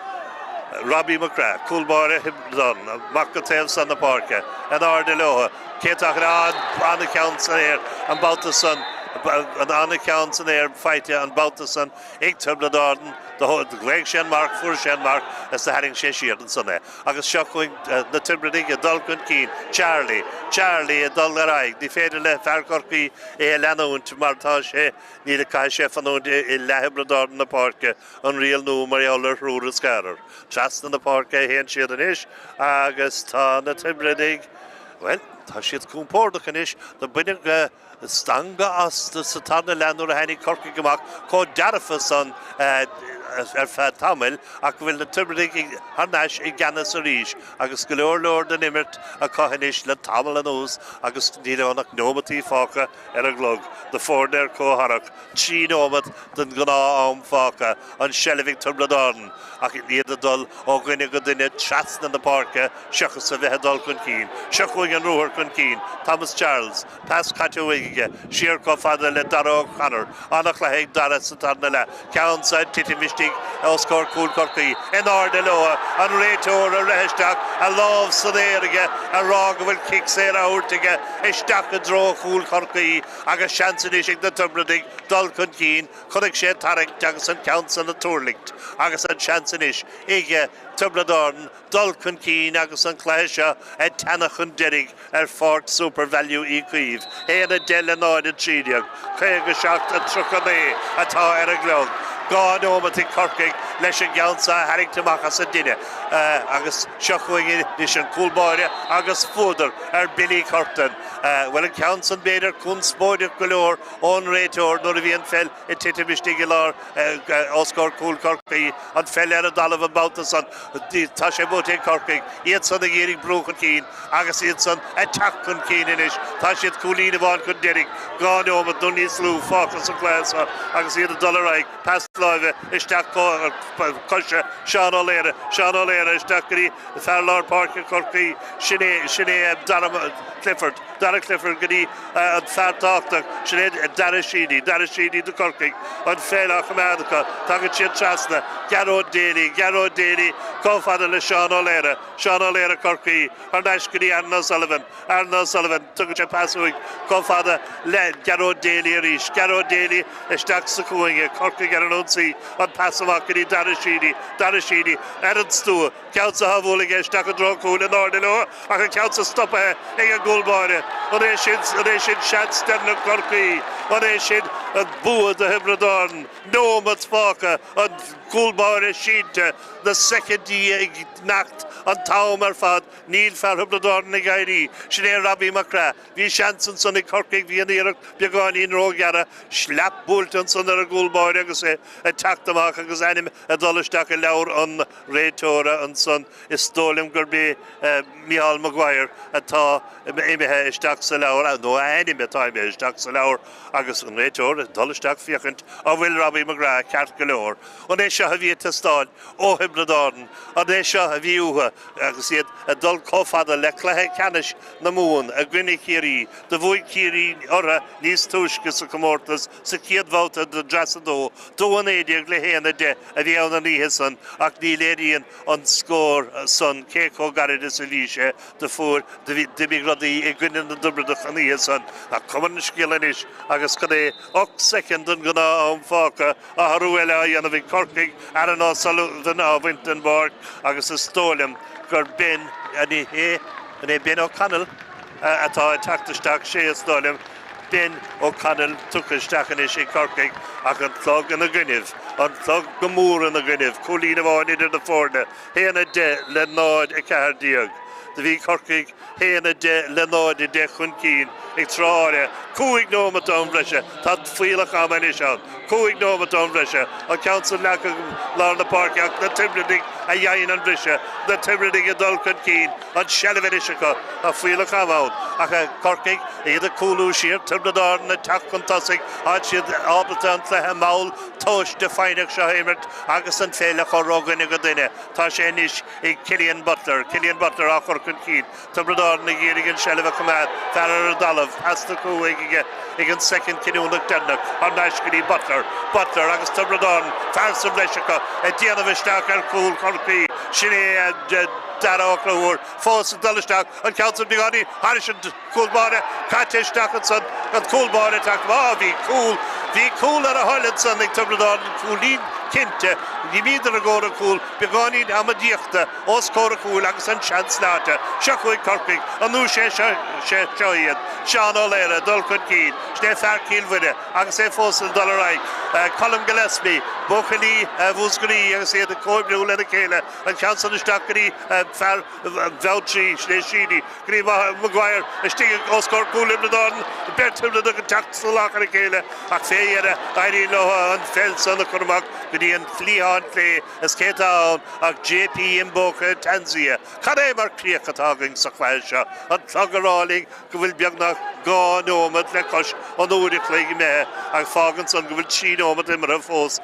Robbie McGrath, cúl báire Thiobraid Árann, amach go taobh san na páirce, in airde leo. Cé atá an-cheann san aer an babhta san, an-cheann san aer faighte an babhta san ag Tiobraid Árann. Do ghlaoigh sé an marc, fuair sé an marc is do tharraing sé siar ansan é. Agus seo chugainn na Tiobradaigh ag dul chun cinn. Charlie, Charlie ag dul ar aghaidh. Ní féidir le fear Chorcaí é a leanúint mar tá sé, níl, caithfidh sé fanúint i leath Thiobraid Árann na páirce, an riail nua mar gheall ar thriúr is ceathrar. Trasna na páirce a théann siad anois agus tá na Tiobradaigh, bhuel, tá siad compordach anois. Do baineadh stangadh astu sa tarna leath nuair a tháinig Corcaigh amach chomh dearfa san ar feadh tamaill ach go bhfuil na Tiobradaigh thar n-ais i gceannas arís agus go leor leor den imirt acu anois le tamall anuas agus níl ann ach neomataí fágtha ar an gclog. Na foirne ar comhtharrac, 3 nóimeat den ghnáth-am fágtha, an tseilbh ag Tiobraid Árann ach iad ag dul ó dhuine go duine trasna na páirce seachas a bheith ag dul chun cinn. Seo chugainn an ruathar chun cinn, Thomas Charles, Pas caite uaidh aige, siar chomh fada le Dara O'Connor. An-chluiche ag Dara sa tarna leath. Ceann san ag titim istigh os comhair cúl Chorcaí. In airde leo, an réiteoir ag rith isteach, a lámh san aer aige ag rá go bhfuil cic saor á thabhairt aige isteach i dtreo chúl Chorcaí agus seans anois ag na Tiobradaigh dul chun cinn. Chonaic sé tarraingt agus an ceann san ag tuirlingt agus an seans anois ag Tiobraid Árann dul chun cinn agus an cluiche seo ag teannadh chun deiridh ar pháirc Supervalu Uí Chaoimh. 1, 10 le 0, 13, 57, 39 atá ar an gclog. 2 nóimeat ag Corcaigh leis an gceann seo a tharraingt amach as an dtine agus seo chugainn anois an cúl báire agus fuadar ar Billy Curtin. Bhuel an ceann san b'fhéidir conspóideach go leor ón réiteoir nuair a bhí an pheil ag titim istigh i lár os comhair cúl Chorcaí, an pheil ar an dtalamh an babhta san. Tá sé buaite ag Corcaigh, iad san ag iarraidh brú chun cinn agus iad san ag teacht chun cinn anois. Tá siad cúilín amháin chun deiridh, 2 neomat nó níos lú fágtha sa chluiche seo agus iad ag dul ar aghaidh. Pas láimhe isteach coise Seán Ó Laoire, Seán Ó Laoire isteach go dtí fear lár páirce Chorcaí, sin é, sin é Dara Clifford, Dara Clifford go dtí an fear tábhachtach, sin é Dara Sheedy, Dara Sheedy do Chorcaigh, an pheil á choimeád acu, tagann siad trasna, Gearóid Daly, Gearóid Daly chomh fada le Seán Ó Laoire, Seán Ó Laoire Chorcaí, thar n-ais go dtí Aaron O'Sullivan, Aaron O'Sullivan, tugann sé pas uaidh chomh fada le Gearóid Daly arís, Gearóid Daly isteach sa chúinne, Corcaigh ar an ionsaí, an pas amach go dtí Dara Sheedy, Dara Sheedy ar an stua, Ceann san á bhualadh aige isteach i dtreo cúil in airde leo ach an ceann san stoptha ag an gcúl báire. An é sin, an é sin seans deireanach Chorcaí? An é sin an bua do Thiobraid Árann? Nóimeat fágtha, an cúl báire sínte, na soicindí ag imeacht. An t-am ar fad, níl fear Thiobraid Árann ag éirí. Sin é Robbie McGrath. Bhí seans ansan ag Corcaigh, bhí an iarracht beagáinín róghearr, sleap buailte ansan ar an gcúl báire agus é ag teacht amach agus a ainm ag dul isteach i leabhar an réiteora ansan. Is dóigh liom gurb é Mícheál Maguire atá imithe isteach sa leabhar, nó a ainm atá imithe isteach sa leabhar agus an réiteoir ag dul isteach féachaint an bhfuil Robbie McGrath ceart go leor. An é seo a bhí ag teastáil ó Thiobraid Árann? An é seo a bhí uathu agus iad ag dul chomh fada le cluiche ceannais na Mumhan i gcoinne Chiarraí? Do bhuaigh Ciarraí orthu níos túisce sa chomórtas sa chéad bhabhta de Dhreas 2, 2-19 le 1-10 a bhí ann an oíche san ach ní léiríonn an scór san cé chomh gairid is a bhí sé. Do fuair, do bhí, d'imigh rudaí i gcoinne na dTiobradach an oíche san. Ach cuma ar an scéal anois agus cad é 8 soicind den ghnáth-am fágtha, athrú eile á dhéanamh ag Corcaigh, Aaron O'Sullivan á bhaint den bpáirc agus is dóigh liom gur Ben, an é, an é Ben O'Connell atá ag teacht isteach, sé is dóigh liom, Ben O'Connell tugtha isteach anois ag Corcaigh ach an clog ina gcoinnibh, an clog go mór ina gcoinnibh, cúilín amháin idir na foirne, 1-10 le 0-14. Do bhí Corcaigh 1-10 le 0-10 chun cinn ag tráth áirithe. 5 nóimeat am bhreise. Tá fuílleach ama anois ann. 5 nóimeat am bhreise. An ceann san leagtha go lár na páirce ach na Tiobradaigh a dhein an briseadh. Na Tiobradaigh ag dul chun cinn. An tseilbh anois acu. Tá fuílleach ama ann. Ach Corcaigh, iad ag cúlú siar. Tiobraid Árann ag teacht chun tosaigh. Tá siad ábalta an cluiche mall tomhaiste foighneach seo a imirt agus an pheil a chur ó dhuine go duine. Tá sé anois ag Cillian Butler. Cillian Butler á chur chun cinn. Tiobraid Árann ag iarraidh an seilbh a choimeád. Fear ar an dtalamh. Pas na cúig aige ag an soicind cinniúnach deireanach. Thar n-ais go dtí Butler. Butler agus Tiobraid Árann, fear sa bhreis acu, ag déanamh isteach ar chúl Chorcaí. Sin é Dara Ó Conchúir fós ag dul isteach. An ceann san beagáinín thairis an. Cúl báire caite isteach ansan, an cúl báire ag teacht amach. Á, bhí cúl, bhí cúl ar a thoil ansan ag Tiobraid Árann, cúilín cinnte. D'imíodar i gcomhair an chúil, beagáinín amaidíochta os comhair an chúil agus an seans leáite. Seo chugainn Corcaigh, an uair sé seo, sé seo iad. Seán Ó Laoire ag dul chun cinn, sin é fear Chill Mhuire agus é fós ag dul ar aghaidh. Colm Gillespie, buachaillí Mhúscraí agus iad ag comhoibriú lena chéile, an ceann san isteach go dtí fear Bheanntraí, sin é Sheedy. Go dtí Maguire istigh os comhair cúl Thiobraid Árann, beirt Thiobradach ag teacht salach ar a chéile ach fé dheireadh éiríonn leo an pheil san a chur amach go dtí an cliathán clé is cé atá ann ach JP Mboka Tanzia. Cad é mar chríoch atá againn sa chluiche seo? An clog ag rá linn go bhfuil beagnach 2 nóiméad le cois an uair a chloig imithe ach fágann san go bhfuil 3 nóiméad imeartha fós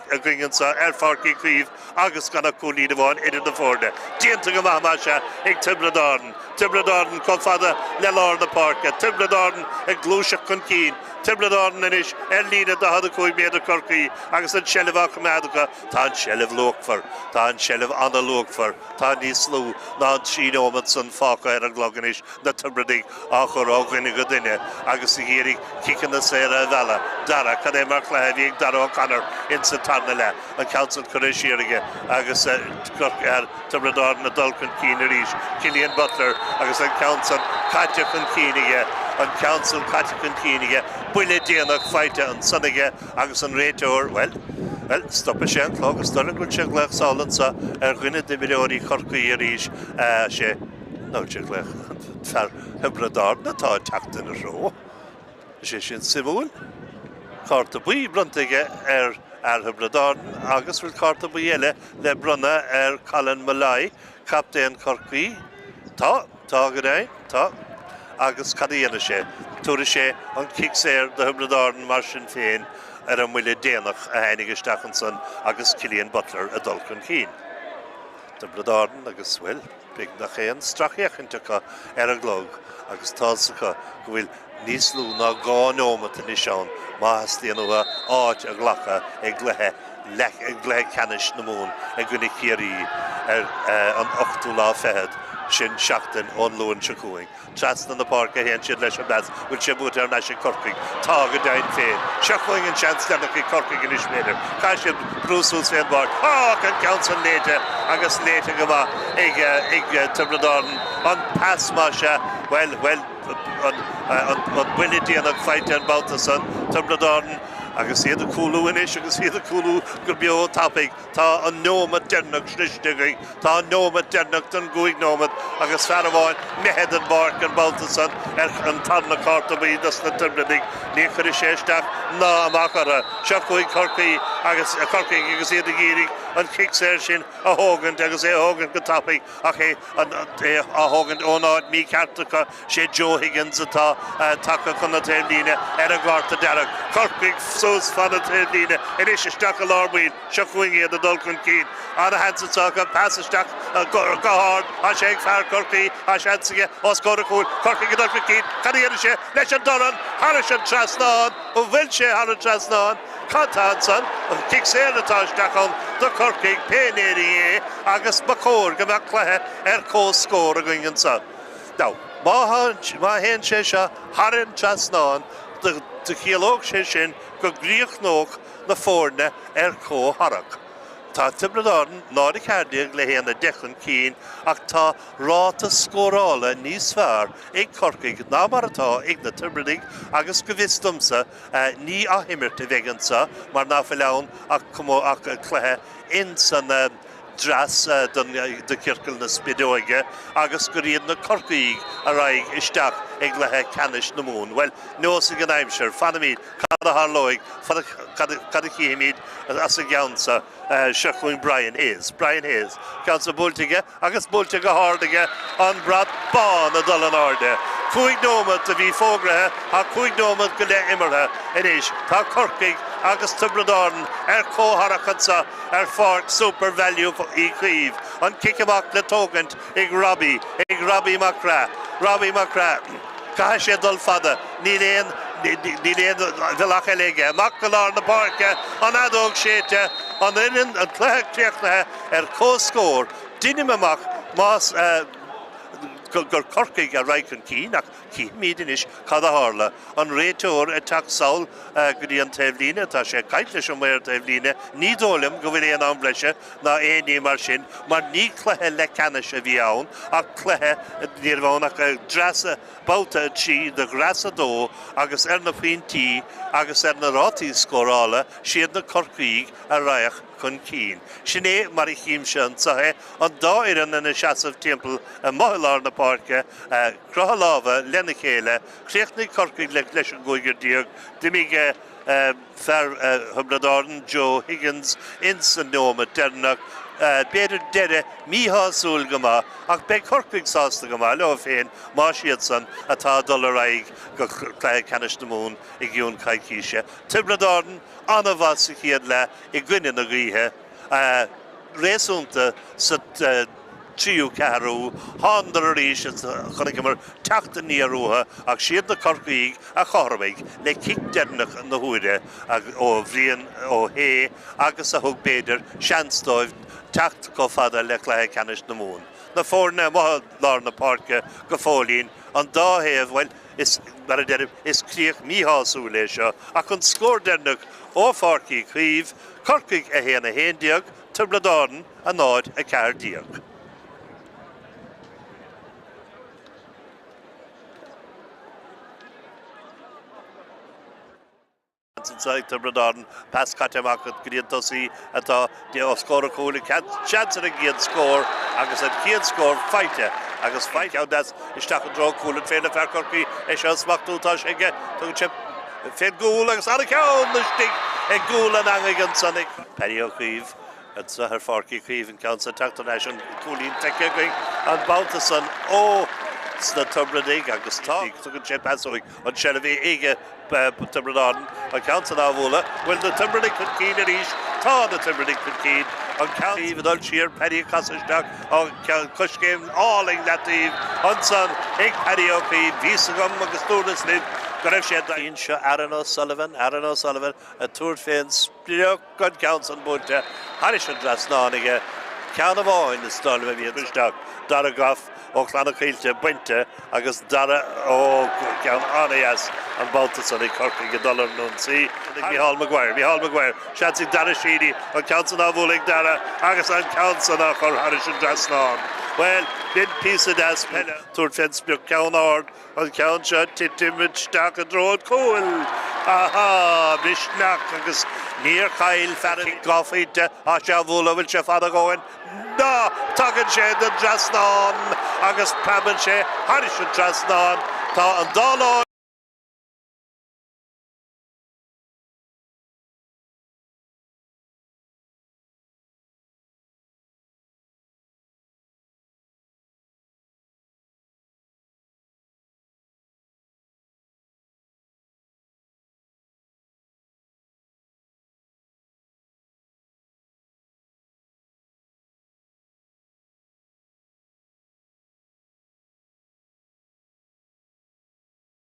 againn anseo ar Pháirc Uí Chaoimh. agus gan ach cúilín amháin idir na foirne. Déanta go maith, más ea, ag Tiobraid Árann. Tiobraid Árann chomh fada le lár na páirce. Tiobraid Árann ag gluaiseacht chun cinn. Tiobraid Árann anois ar líne 45 méadar Chorcaí agus an tseilbh á choimeád acu. Tá an tseilbh luachmhar. Tá an tseilbh an-luachmhar. Tá níos lú ná an 3 nóiméad san fágtha ar an gclog anois. Na Tiobradaigh á chur ó dhuine go duine agus ag iarraidh ciceanna saora a mhealladh. Dara, cad é mar chluiche a bhí ag Dara O'Connor insa tarna leath. An ceann san curtha siar aige agus Tiobraid Árann ag dul chun cinn arís. Cillian Butler agus an ceann san caite chun cinn aige. An ceann san caite chun cinn aige. Buille déanach faighte ansan aige agus an réiteoir, bhuel, bhuel, stopfaidh sé an clog. Is dóigh liom go bhfuil sé ag glaoch sall anso ar dhuine d'imreoirí Chorcaí arís. Sé, nó sé ag glaoch fear Thiobraid Árann atá ag teacht ina threo. Is é sin suimiúil. Cárta buí bronnta aige ar fhear Thiobraid Árann agus bhfuil cárta buí eile le bronnadh ar Colin Molloy, captaen Chorcaí? Tá, tá go deimhin, tá. Agus cad a dhéanfaidh sé? Tabharfaidh sé an cic saor do Thiobraid Árann mar sin féin ar an mbuille déanach a tháinig isteach ansan agus Cillian Butler ag dul chun cinn. Tiobraid Árann agus, bhuel, Beagnach aon stracfhéachaint acu ar an gclog agus tá's acu go bhfuil níos lú ná 2 neomat anois ann má theastaíonn uathu áit a ghlacadh i gcluiche i gcluiche ceannais na Mumhan i gcoinne Chiarraí ar an ochtú lá fichead, sin seachtain ón Luan seo chugainn. Trasna na páirce a théann siad leis an bpas. Bhfuil sé buaite thar n-ais ag Corcaigh? Tá go deimhin féin. Seo chugainn an seans deireanach ag Corcaigh anois, b'fhéidir. Caithfidh siad brú suas fén bpáirc. Ach an ceann san léite agus léite go maith ag ag Tiobraid Árann. An pas más ea, bhuel, bhuel, an an buille déanach faighte an babhta san. Tiobraid Árann. Agus iad ag cúlú anois agus iad ag cúlú go beo tapaidh. Tá an neomat deireanach sroiste againn. Tá an neomat deireanach den gcúig nóimeat agus fear amháin imithe den bpáirc an babhta san ar an tarna cárta buí dos na Tiobradaigh. Ní chuirfidh sé isteach ná amach orthu. Seo chugainn Corcaigh agus Corcaigh agus iad ag iarraidh an cic saor sin a thógaint agus é a thógaint go tapaidh ach é á thógaint ón áit mícheart acu. Sé Joe Higgins atá tagtha chun na taobhlíne ar an gcárta dearg. Corcaigh suas fan na taobhlíne anois isteach i lár baill. Seo chugainn iad ag dul chun cinn. Ana-sheans anseo acu, pas isteach go hard. Tá sé ag fear Chorcaí, tá seans aige os comhair an chúil. Corcaigh ag dul chun cinn. Cad a dhéanfaidh sé leis an dorn? Thairis an trasnán. An bhfuil sé thar an trasnán? Cad tá ansan? An cic saor atá isteach ann do Chorcaigh, pé ní é, agus ba chóir go mbeadh cluiche ar comhscór againn anseo. Now, má théann sé seo thar an trasnán, do chiallódh sé sin go gcríochnódh na foirne ar comhthoradh. Tá Tiobraid Árann 0-14 le 1-10 chun cinn ach tá ráta scórála níos fearr ag Corcaigh ná mar atá ag na Tiobradaigh agus go bhfios domsa ní athimirt a bheidh anseo mar ná fuil ann ach cluiche ins an dreas do Chiorcal na Spideoige agus gur iad na Corcaígh a raghaidh isteach i gcluiche ceannais na Mumhan. Bhuel, neosfaidh an aimsir. Fanfaimid. Cad a tharlóidh? Cad a chífimid as an gceann seo? Seo chugainn Brian Hayes. Brian Hayes. Ceann seo buailte aige agus buailte go hard aige, an brat bán ag dul in airde. 5 nóiméad a bhí fógraithe, tá 5 nóiméad go leith imeartha anois. Tá Corcaigh agus Tiobraid Árann ar comhthoradh anseo ar pháirc SuperValu Uí Chaoimh. An cic amach le tógaint ag Robbie, ag Robbie McGrath. Robbie McGrath. Caithfidh sé dul fada. Níl aon, níl aon bhealach eile aige. Amach go lár na páirce, an fheadóg séidte, an fhoireann, an cluiche críochnaithe ar comhscór. Deinim amach más gur Corcaigh a raghaidh chun cinn ach Cífimid anois cad a tharla. An réiteoir ag teacht sall go dtí an taobhlíne, tá sé ag caint leis an maor taobhlíne, ní dóigh liom go bhfuil aon am breise ná aon ní mar sin, mar ní cluiche leathcheannais a bhí ann ach cluiche, ní raibh ann ach dreas, babhta 3 de dhreas 2 agus ar na pointí agus ar na rátaí scórála, siad na Corcaígh a raghadh chun cinn. Sin é mar a chímse anseo é, an dá fhoireann ina seasamh timpeall amuigh i lár na páirce, Croitheadh lámha lena chéile. Chríochnaigh Corcaigh leis an gcúigear. D'imigh fear Thiobraid Árann, Joe Higgins, ins an neomat deireanach. B'fhéidir deireadh míshásúil go maith, ach beidh Corcaigh sásta go maith leo féin más iadsan atá ag dul ar aghaidh go Cluiche Ceannais na Mumhan i gcionn coicíse. Tiobraid Árann an-mhaith sa chéad leath i gcoinne na gaoithe. Réasúnta sa. tríú ceathrú, thánadar arís is chonaiceamar teacht aniar uathu ach siad na Corcaígh a chothromaigh le cic deireanach na huaire ó Bhrian Ó hAodha agus a thug b'fhéidir seans dóibh teacht chomh fada le Cluiche Ceannais na Mumhan. Na foirne amuigh i lár na páirce go fóillín, an dá thaobh, bhuel, is, mar a deirim, is críoch míshásúil é seo ach an scór deireanach ó Pháirc Uí Chaoimh, Corcaigh 1, 11, Tiobraid Árann 0, 14. Anseo ag Tiobraid Árann, pas caite amach go dtí an tosaí atá os comhair an chúil, seans ar an gcéad scór agus an chéad scór faighte agus faighte ceann deas isteach i dtreo cúil an féidir le fear Chorcaí é seo a smachtú, tá sé aige, tugann sé fén gcúl agus an-cheann istigh i gcúl an eangaigh ansan ag Paddy Ó Caoimh. Anseo ar Pháirc Uí Chaoimh an ceann seo teacht thar n-ais an cúilín feicthe againn an babhta san ó sna Tiobradaigh agus tá tugann sé pas uaidh an seilbh ag Tiobraid Árann an ceann san á bhualadh bhfuil na Tiobradaigh chun cinn arís tá na Tiobradaigh chun cinn an ceann ag dul siar Paddy ag casadh isteach an ceann coiscéim álainn leataobh ansan ag Paddy Ó Caoimh bhí fhios agam agus dúras libh go raibh sé seo Aaron O'Sullivan Aaron O'Sullivan ag tabhairt fén sprioc An ceann san buailte thairis an dtrasnán aige. Ceann amháin is dóigh liom a bhí isteach. Dara Goff ó Chlann na Coillte bainte agus Dara ó ceann an-dheas an babhta san ag Corcaigh ag dul ar an ionsaí. Micheál Maguire, Micheál Maguire, seans ag Dara Sheedy, an ceann san á bhualadh ag Dara agus an ceann san á chur thairis an dtrasnán. Bhuel, b'in píosa deas peile. Tabhairt fén sprioc ceann ard An ceann seo titim isteach i dtreo an chúil Aha! Misneach agus níor chaill fear an 2 phointe. Tá sé á bhualadh, bhfuil sé fada a dhóthain? Ná! Tagann sé den trasnán agus preabann sé thairis an trasnán. Tá an dá láimh.